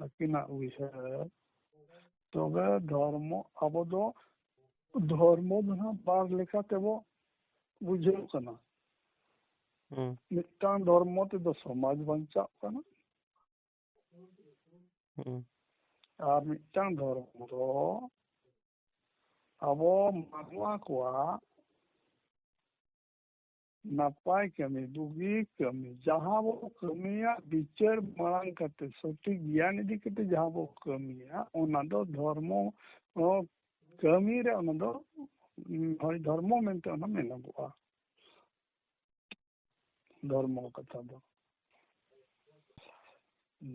ᱟᱹᱠᱤᱱᱟᱜ ᱩᱭᱦᱟᱹᱨ᱾ ᱛᱚᱵᱮ ᱫᱷᱚᱨᱢᱚ, ᱟᱵᱚ ᱫᱚ ᱫᱷᱚᱨᱢᱚ ᱫᱚ ᱱᱟᱦᱟᱜ ᱵᱟᱨ ᱞᱮᱠᱟ ᱛᱮᱵᱚ ᱵᱩᱡᱷᱟᱹᱣ ᱠᱟᱱᱟ᱾ ᱦᱩᱸ᱾ ᱢᱤᱫᱴᱟᱝ ᱫᱷᱚᱨᱢᱚ ᱛᱮᱫᱚ ᱥᱚᱢᱟᱡᱽ ᱵᱟᱧᱪᱟᱜ ᱠᱟᱱᱟ, ᱦᱩᱸ᱾ ᱟᱨ ᱢᱤᱫᱴᱟᱝ ᱫᱷᱚᱨᱢᱚ ᱫᱚ ᱟᱵᱚ ᱢᱟᱱᱣᱟ ᱠᱚᱣᱟᱜ ᱱᱟᱯᱟᱭ ᱠᱟᱹᱢᱤ, ᱵᱩᱜᱤ ᱠᱟᱹᱢᱤ, ᱡᱟᱦᱟᱸ ᱵᱚ ᱠᱟᱹᱢᱤᱭᱟ ᱵᱤᱪᱟᱹᱨ ᱢᱟᱲᱟᱝ ᱠᱟᱛᱮ, ᱥᱚᱴᱷᱤᱠ ᱜᱮᱭᱟᱱ ᱤᱫᱤ ᱠᱟᱛᱮ ᱡᱟᱦᱟᱸ ᱵᱚ ᱠᱟᱹᱢᱤᱭᱟ, ᱚᱱᱟ ᱫᱚ ᱫᱷᱚᱨᱢᱚ, ᱚ, ᱠᱟᱹᱢᱤ ᱨᱮ ᱚᱱᱟ ᱫᱚ, ᱩᱸ, ᱦᱳᱭ, ᱫᱷᱚᱨᱢᱚ ᱢᱮᱱᱛᱮ ᱚᱱᱟ ᱢᱮᱱᱚᱜᱚᱜᱼᱟ᱾ ᱫᱷᱚᱨᱢᱚ ᱠᱟᱛᱷᱟ ᱫᱚ,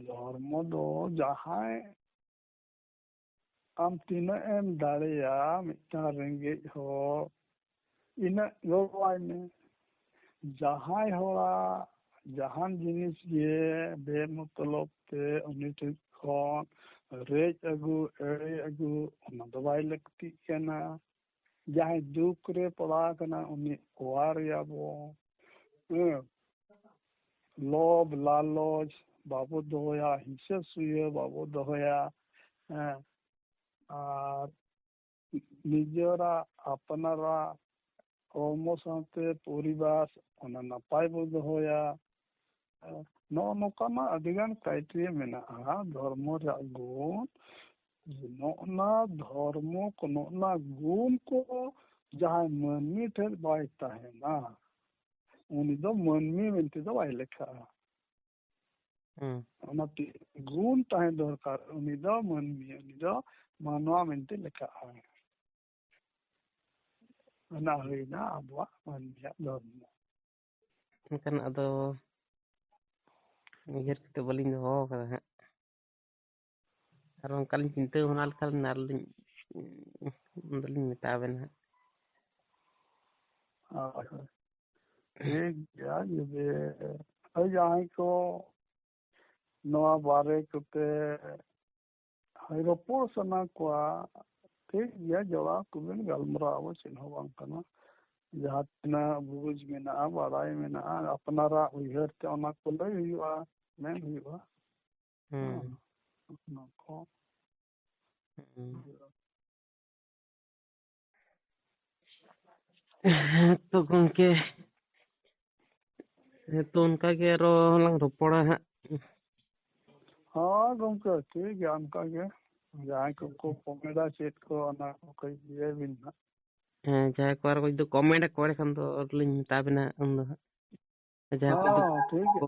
ᱫᱷᱚᱨᱢᱚ ᱫᱚ ᱡᱟᱦᱟᱸᱭ ᱟᱢ ᱛᱤᱱᱟᱹᱜ ᱮᱢ ᱫᱟᱲᱮᱭᱟᱜᱼᱟ, ᱢᱤᱫᱴᱟᱝ ᱨᱮᱸᱜᱮᱡ ᱦᱚᱲ ᱤᱱᱟᱹᱜ ᱜᱚᱲᱚᱣᱟᱭ ᱢᱮ᱾ ᱡᱟᱦᱟᱸᱭ ᱦᱚᱲᱟᱜ ᱡᱟᱦᱟᱱ ᱡᱤᱱᱤᱥ ᱜᱮ ᱵᱮᱢᱚᱛᱞᱚᱵ ᱛᱮ ᱩᱱᱤ ᱴᱷᱮᱱ ᱠᱷᱚᱱ ᱨᱮᱡ ᱟᱹᱜᱩ, ᱮᱲᱮ ᱟᱹᱜᱩ, ᱚᱱᱟ ᱫᱚ ᱵᱟᱭ ᱞᱟᱹᱠᱛᱤᱜ ᱠᱟᱱᱟ᱾ ᱡᱟᱦᱟᱸᱭ ᱫᱩᱠ ᱨᱮ ᱯᱟᱲᱟᱣ ᱟᱠᱟᱱᱟ, ᱩᱱᱤ ᱚᱣᱟᱨᱮᱭᱟᱵᱚ᱾ ᱦᱮᱸ᱾ ᱞᱳᱵᱷ ᱞᱟᱞᱚᱪ ᱵᱟᱵᱚ ᱫᱚᱦᱚᱭᱟ, ᱦᱤᱥᱟᱹ ᱥᱩᱭᱟᱹ ᱵᱟᱵᱚ ᱫᱚᱦᱚᱭᱟ᱾ ᱦᱮᱸ᱾ ᱟᱨ ᱱᱤᱡᱮᱨᱟᱜ ᱟᱯᱱᱟᱨᱟᱜ ᱦᱚᱲᱢᱚ ᱥᱟᱶᱛᱮ ᱯᱚᱨᱤᱵᱟᱨ ᱚᱱᱟ ᱱᱟᱯᱟᱭ ᱵᱚ ᱫᱚᱦᱚᱭᱟ᱾ ᱱᱚᱜᱼᱚ ᱱᱚᱝᱠᱟᱱᱟᱜ ᱟᱹᱰᱤᱜᱟᱱ criteria ᱢᱮᱱᱟᱜᱼᱟ ᱫᱷᱚᱨᱢᱚ ᱨᱮᱭᱟᱜ ᱜᱩᱱ᱾ ᱱᱚᱜᱼᱱᱟ ᱫᱷᱚᱨᱢᱚ ᱠᱚ, ᱱᱚᱜᱼᱱᱟ ᱜᱩᱱ ᱠᱚ ᱡᱟᱦᱟᱸᱭ ᱢᱟᱹᱱᱢᱤ ᱴᱷᱮᱱ ᱵᱟᱭ ᱛᱟᱦᱮᱱᱟ, ᱩᱱᱤ ᱫᱚ ᱢᱟᱹᱱᱢᱤ ᱢᱮᱱᱛᱮ ᱫᱚ ᱵᱟᱭ ᱞᱮᱠᱷᱟᱜᱼᱟ᱾ ᱦᱩᱸ᱾ ᱚᱱᱟᱛᱮ ᱜᱩᱱ ᱛᱟᱦᱮᱸ ᱫᱚᱨᱠᱟᱨ, ᱩᱱᱤ ᱫᱚ ᱢᱟᱹᱱᱢᱤ, ᱩᱱᱤ ᱫᱚ ᱢᱟᱱᱣᱟ ᱢᱮᱱᱛᱮ ᱞᱮᱠᱷᱟᱜᱼᱟ᱾ ᱚᱱᱟ ᱦᱩᱭᱱᱟ ᱟᱵᱚᱣᱟᱜ ᱢᱟᱹᱱᱢᱤᱭᱟᱜ ᱫᱷᱚᱨᱢᱚ᱾ ᱢᱮᱱᱠᱷᱟᱱ ᱟᱫᱚ ᱩᱭᱦᱟᱹᱨ ᱠᱟᱛᱮ ᱵᱟᱹᱞᱤᱧ ᱫᱚᱦᱚ ᱟᱠᱟᱫᱟ ᱦᱟᱸᱜ᱾ ᱟᱨ ᱚᱱᱠᱟ ᱞᱤᱧ ᱪᱤᱱᱛᱟᱹ ᱵᱷᱟᱵᱽᱱᱟ ᱞᱮᱠᱷᱟᱱ ᱟᱨ ᱞᱤᱧ, ᱩᱱ ᱫᱚᱞᱤᱧ ᱢᱮᱛᱟ ᱵᱮᱱᱟ ᱦᱟᱸᱜ᱾ ᱦᱳᱭ, ᱦᱳᱭ᱾ ᱴᱷᱤᱠ ᱜᱮᱭᱟ, ᱡᱩᱫᱤ ᱦᱳᱭ ᱡᱟᱦᱟᱸᱭ ᱠᱚ ᱱᱚᱣᱟ ᱵᱟᱨᱮ ᱠᱚᱛᱮ ᱦᱳᱭ ᱨᱚᱯᱚᱲ ᱥᱟᱱᱟ ᱠᱚᱣᱟ, ᱴᱷᱤᱠ ᱜᱮᱭᱟ, ᱡᱚᱲᱟᱣ ᱠᱚᱵᱮᱱ, ᱜᱟᱞᱢᱟᱨᱟᱣ ᱟᱵᱚ, ᱪᱮᱫ ᱦᱚᱸ ᱵᱟᱝ ᱠᱟᱱᱟ᱾ ᱡᱟᱦᱟᱸ ᱛᱤᱱᱟᱹᱜ ᱵᱩᱡᱽ ᱢᱮᱱᱟᱜᱼᱟ, ᱵᱟᱲᱟᱭ ᱢᱮᱱᱟᱜᱼᱟ, ᱟᱯᱱᱟᱨᱟᱜ ᱩᱭᱦᱟᱹᱨ ᱛᱮ ᱚᱱᱟ ᱠᱚ ᱞᱟᱹᱭ ᱦᱩᱭᱩᱜᱼᱟ, ᱢᱮᱱ ᱦᱩᱭᱩᱜᱼᱟ᱾ ᱦᱩᱸ᱾ ᱦᱮᱸ, ᱚᱱᱟ ᱠᱚ᱾ ᱦᱩᱸ᱾ ᱦᱮᱸ ᱛᱚ ᱜᱚᱢᱠᱮ, ᱦᱮᱸ ᱛᱚ ᱚᱱᱠᱟ ᱜᱮ ᱟᱨᱚ ᱞᱟᱝ ᱨᱚᱯᱚᱲᱟ ᱦᱟᱸᱜ᱾ ᱦᱳᱭ ᱜᱚᱢᱠᱮ, ᱴᱷᱤᱠ ᱜᱮᱭᱟ, ᱚᱱᱠᱟ ᱜᱮ᱾ ᱡᱟᱦᱟᱸᱭ ᱠᱚᱠᱚ ᱠᱚᱢᱮᱰᱟ ᱪᱮᱫ ᱠᱚ, ᱚᱱᱟ ᱠᱚ ᱠᱟᱹᱡ ᱤᱭᱟᱹᱭ ᱵᱤᱱ ᱦᱟᱸᱜ᱾ ᱦᱮᱸ, ᱡᱟᱦᱟᱸᱭ ᱠᱚ ᱟᱨᱚ ᱡᱩᱫᱤ ᱠᱚᱢᱮᱰ ᱟᱠᱚ, ᱮᱸᱰᱮᱠᱷᱟᱱ ᱫᱚ ᱞᱤᱧ ᱢᱮᱛᱟ ᱵᱤᱱᱟ ᱩᱱ ᱫᱚ ᱦᱟᱸᱜ᱾ ᱡᱟᱦᱟᱸ ᱠᱚ ᱦᱚᱸ, ᱴᱷᱤᱠ ᱜᱮᱭᱟ᱾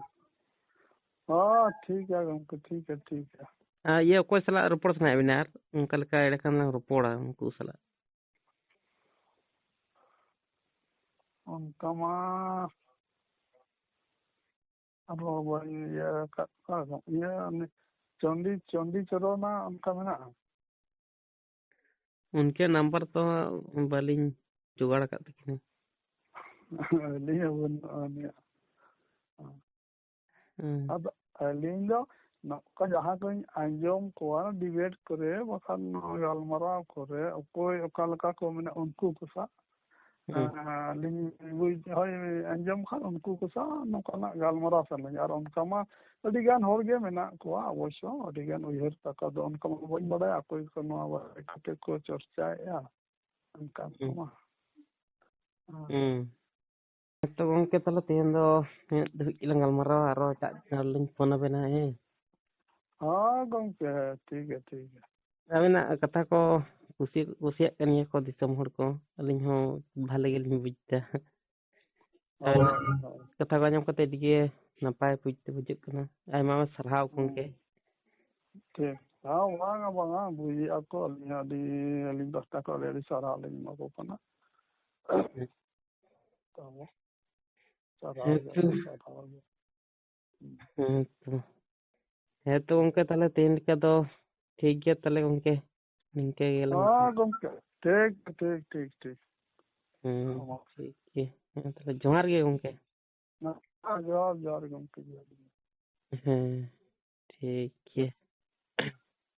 ᱦᱚᱸ, ᱴᱷᱤᱠ ᱜᱮᱭᱟ ᱜᱚᱢᱠᱮ, ᱴᱷᱤᱠ ᱜᱮᱭᱟ, ᱴᱷᱤᱠ ᱜᱮᱭᱟ᱾ ᱟᱨ ᱤᱭᱟᱹ, ᱚᱠᱚᱭ ᱥᱟᱞᱟᱜ ᱨᱚᱯᱚᱲ ᱥᱟᱱᱟᱭᱮᱫ ᱵᱤᱱᱟ? ᱟᱨ ᱚᱱᱠᱟ ᱞᱮᱠᱟ ᱮᱸᱰᱮᱠᱷᱟᱱ ᱞᱟᱝ ᱨᱚᱯᱚᱲᱟ ᱩᱱᱠᱩ ᱥᱟᱞᱟᱜ᱾ ᱚᱱᱠᱟ ᱢᱟ ᱟᱨᱦᱚᱸ ᱵᱟᱹᱧ ᱤᱭᱟᱹ ᱟᱠᱟᱫ ᱠᱚᱣᱟ᱾ ᱤᱭᱟᱹ, ᱩᱱᱤ ᱪᱚᱱᱰᱤ, ᱪᱚᱱᱰᱤ ᱪᱚᱨᱚᱱᱟ ᱚᱱᱠᱟ ᱢᱮᱱᱟᱜᱼᱟ? ᱩᱱᱠᱤᱭᱟᱜ ᱱᱟᱢᱵᱟᱨ ᱛᱚ ᱵᱟᱹᱞᱤᱧ ᱡᱚᱜᱟᱲ ᱟᱠᱟᱫ ᱛᱟᱹᱠᱤᱱᱟ᱾ ᱟᱹᱞᱤᱧ ᱦᱚᱸ ᱵᱟᱹᱱᱩᱜᱼᱟ ᱩᱱᱤᱭᱟᱜ᱾ ᱦᱩᱸ᱾ ᱟᱫᱚ ᱟᱹᱞᱤᱧ ᱫᱚ ᱱᱚᱝᱠᱟ ᱡᱟᱦᱟᱸ ᱠᱚᱧ ᱟᱸᱡᱚᱢ ᱠᱚᱣᱟ ᱰᱤᱵᱮᱴ ᱠᱚᱨᱮ, ᱵᱟᱠᱷᱟᱱ ᱱᱚᱣᱟ ᱜᱟᱞᱢᱟᱨᱟᱣ ᱠᱚᱨᱮ, ᱚᱠᱚᱭ ᱚᱠᱟ ᱞᱮᱠᱟ ᱠᱚ ᱢᱮᱱᱟ, ᱩᱱᱠᱩ ᱠᱚ ᱥᱟᱶ, ᱦᱩᱸ᱾ ᱟᱹᱞᱤᱧ ᱵᱩᱡᱽ, ᱦᱳᱭ, ᱟᱸᱡᱚᱢ ᱠᱷᱟᱱ ᱩᱱᱠᱩ ᱠᱚ ᱥᱟᱶ ᱱᱚᱝᱠᱟᱱᱟᱜ ᱜᱟᱞᱢᱟᱨᱟᱣ ᱥᱟᱱᱟᱧᱟ᱾ ᱟᱨ ᱚᱱᱠᱟ ᱢᱟ ᱟᱹᱰᱤ ᱜᱟᱱ ᱦᱚᱲ ᱜᱮ ᱢᱮᱱᱟᱜ ᱠᱚᱣᱟ ᱚᱵᱚᱥᱥᱚ, ᱟᱹᱰᱤ ᱜᱟᱱ ᱩᱭᱦᱟᱹᱨ ᱛᱟᱠᱚ᱾ ᱟᱫᱚ ᱚᱱᱠᱟ ᱢᱟ ᱵᱟᱹᱧ ᱵᱟᱲᱟᱭᱟ ᱚᱠᱚᱭ ᱠᱚ ᱱᱚᱣᱟ ᱵᱟᱨᱮ ᱠᱟᱛᱮ ᱠᱚ ᱪᱚᱨᱪᱟᱭᱮᱫᱼᱟ, ᱚᱱᱠᱟ ᱦᱩᱸ᱾ ᱠᱚᱢᱟ᱾ ᱦᱩᱸ᱾ ᱦᱮᱸ ᱛᱚ ᱜᱚᱢᱠᱮ, ᱛᱟᱦᱚᱞᱮ ᱛᱮᱦᱮᱧ ᱫᱚ ᱤᱱᱟᱹᱜ ᱫᱷᱟᱹᱵᱤᱡ ᱜᱮᱞᱟᱝ ᱜᱟᱞᱢᱟᱨᱟᱣᱟ, ᱟᱨᱚ ᱮᱴᱟᱜ ᱫᱤᱱ ᱨᱮᱞᱤᱧ ᱯᱷᱳᱱ ᱟᱵᱮᱱᱟ, ᱦᱮᱸ? ᱦᱳᱭ ᱜᱚᱢᱠᱮ, ᱴᱷᱤᱠ ᱜᱮᱭᱟ, ᱴᱷᱤᱠ ᱜᱮᱭᱟ᱾ ᱟᱵᱮᱱᱟᱜ ᱠᱟᱛᱷᱟ ᱠᱚ ᱠᱩᱥᱤ ᱠᱩᱥᱤᱭᱟᱜ ᱠᱟᱱ ᱜᱮᱭᱟ ᱠᱚ ᱫᱤᱥᱚᱢ ᱦᱚᱲ ᱠᱚ᱾ ᱟᱹᱞᱤᱧ ᱦᱚᱸ ᱵᱷᱟᱞᱮ ᱜᱮᱞᱤᱧ ᱵᱩᱡᱽ ᱮᱫᱟ᱾ ᱦᱳᱭ, ᱦᱳᱭ᱾ ᱠᱟᱛᱷᱟ ᱠᱚ ᱟᱸᱡᱚᱢ ᱠᱟᱛᱮ ᱟᱹᱰᱤ ᱜᱮ ᱱᱟᱯᱟᱭ ᱵᱩᱡᱽ ᱛᱮ ᱵᱩᱡᱷᱟᱹᱜ ᱠᱟᱱᱟ᱾ ᱟᱭᱢᱟ ᱟᱭᱢᱟ ᱥᱟᱨᱦᱟᱣ ᱜᱚᱢᱠᱮ᱾ ᱦᱩᱸ᱾ ᱴᱷᱤᱠ᱾ ᱦᱮᱸ, ᱵᱟᱝᱟ, ᱵᱟᱝᱟ, ᱵᱩᱡᱮᱜᱼᱟ ᱠᱚ᱾ ᱟᱹᱞᱤᱧ ᱦᱚᱸ ᱟᱹᱰᱤ, ᱟᱹᱞᱤᱧ ᱯᱟᱦᱴᱟ ᱠᱷᱚᱱ ᱟᱹᱰᱤ ᱟᱹᱰᱤ ᱥᱟᱨᱦᱟᱣ ᱞᱤᱧ ᱮᱢᱟ ᱠᱚ ᱠᱟᱱᱟ᱾ ᱛᱟᱵᱚ᱾ ᱥᱟᱨᱦᱟᱣ ᱜᱮ, ᱦᱮᱸ ᱛᱚ᱾ ᱥᱟᱨᱦᱟᱣ ᱜᱮ᱾ ᱦᱩᱸ᱾ ᱦᱮᱸ ᱛᱚ᱾ ᱦᱮᱸ ᱛᱚ ᱜᱚᱢᱠᱮ, ᱛᱟᱦᱚᱞᱮ ᱛᱮᱦᱮᱧ ᱞᱮᱠᱟ ᱫᱚ ᱴᱷᱤᱠ ᱜᱮᱭᱟ ᱛᱟᱦᱚᱞᱮ ᱜᱚᱢᱠᱮ, ᱱᱤᱝᱠᱟᱹ ᱜᱮᱞᱟᱝ ᱦᱮᱸ ᱜᱚᱢᱠᱮ, ᱴᱷᱤᱠ, ᱴᱷᱤᱠ, ᱴᱷᱤᱠ, ᱴᱷᱤᱠ᱾ ᱦᱮᱸ, ᱦᱮᱸ, ᱢᱟ᱾ ᱴᱷᱤᱠ ᱜᱮᱭᱟ᱾ ᱦᱮᱸ, ᱛᱟᱦᱚᱞᱮ ᱡᱚᱦᱟᱨ ᱜᱮ ᱜᱚᱢᱠᱮ᱾ ᱦᱮᱸ, ᱡᱚᱦᱟᱨ, ᱡᱚᱦᱟᱨ ᱜᱚᱢᱠᱮ, ᱡᱚᱦᱟᱨ ᱜᱮ᱾ ᱦᱮᱸ, ᱴᱷᱤᱠ ᱜᱮᱭᱟ᱾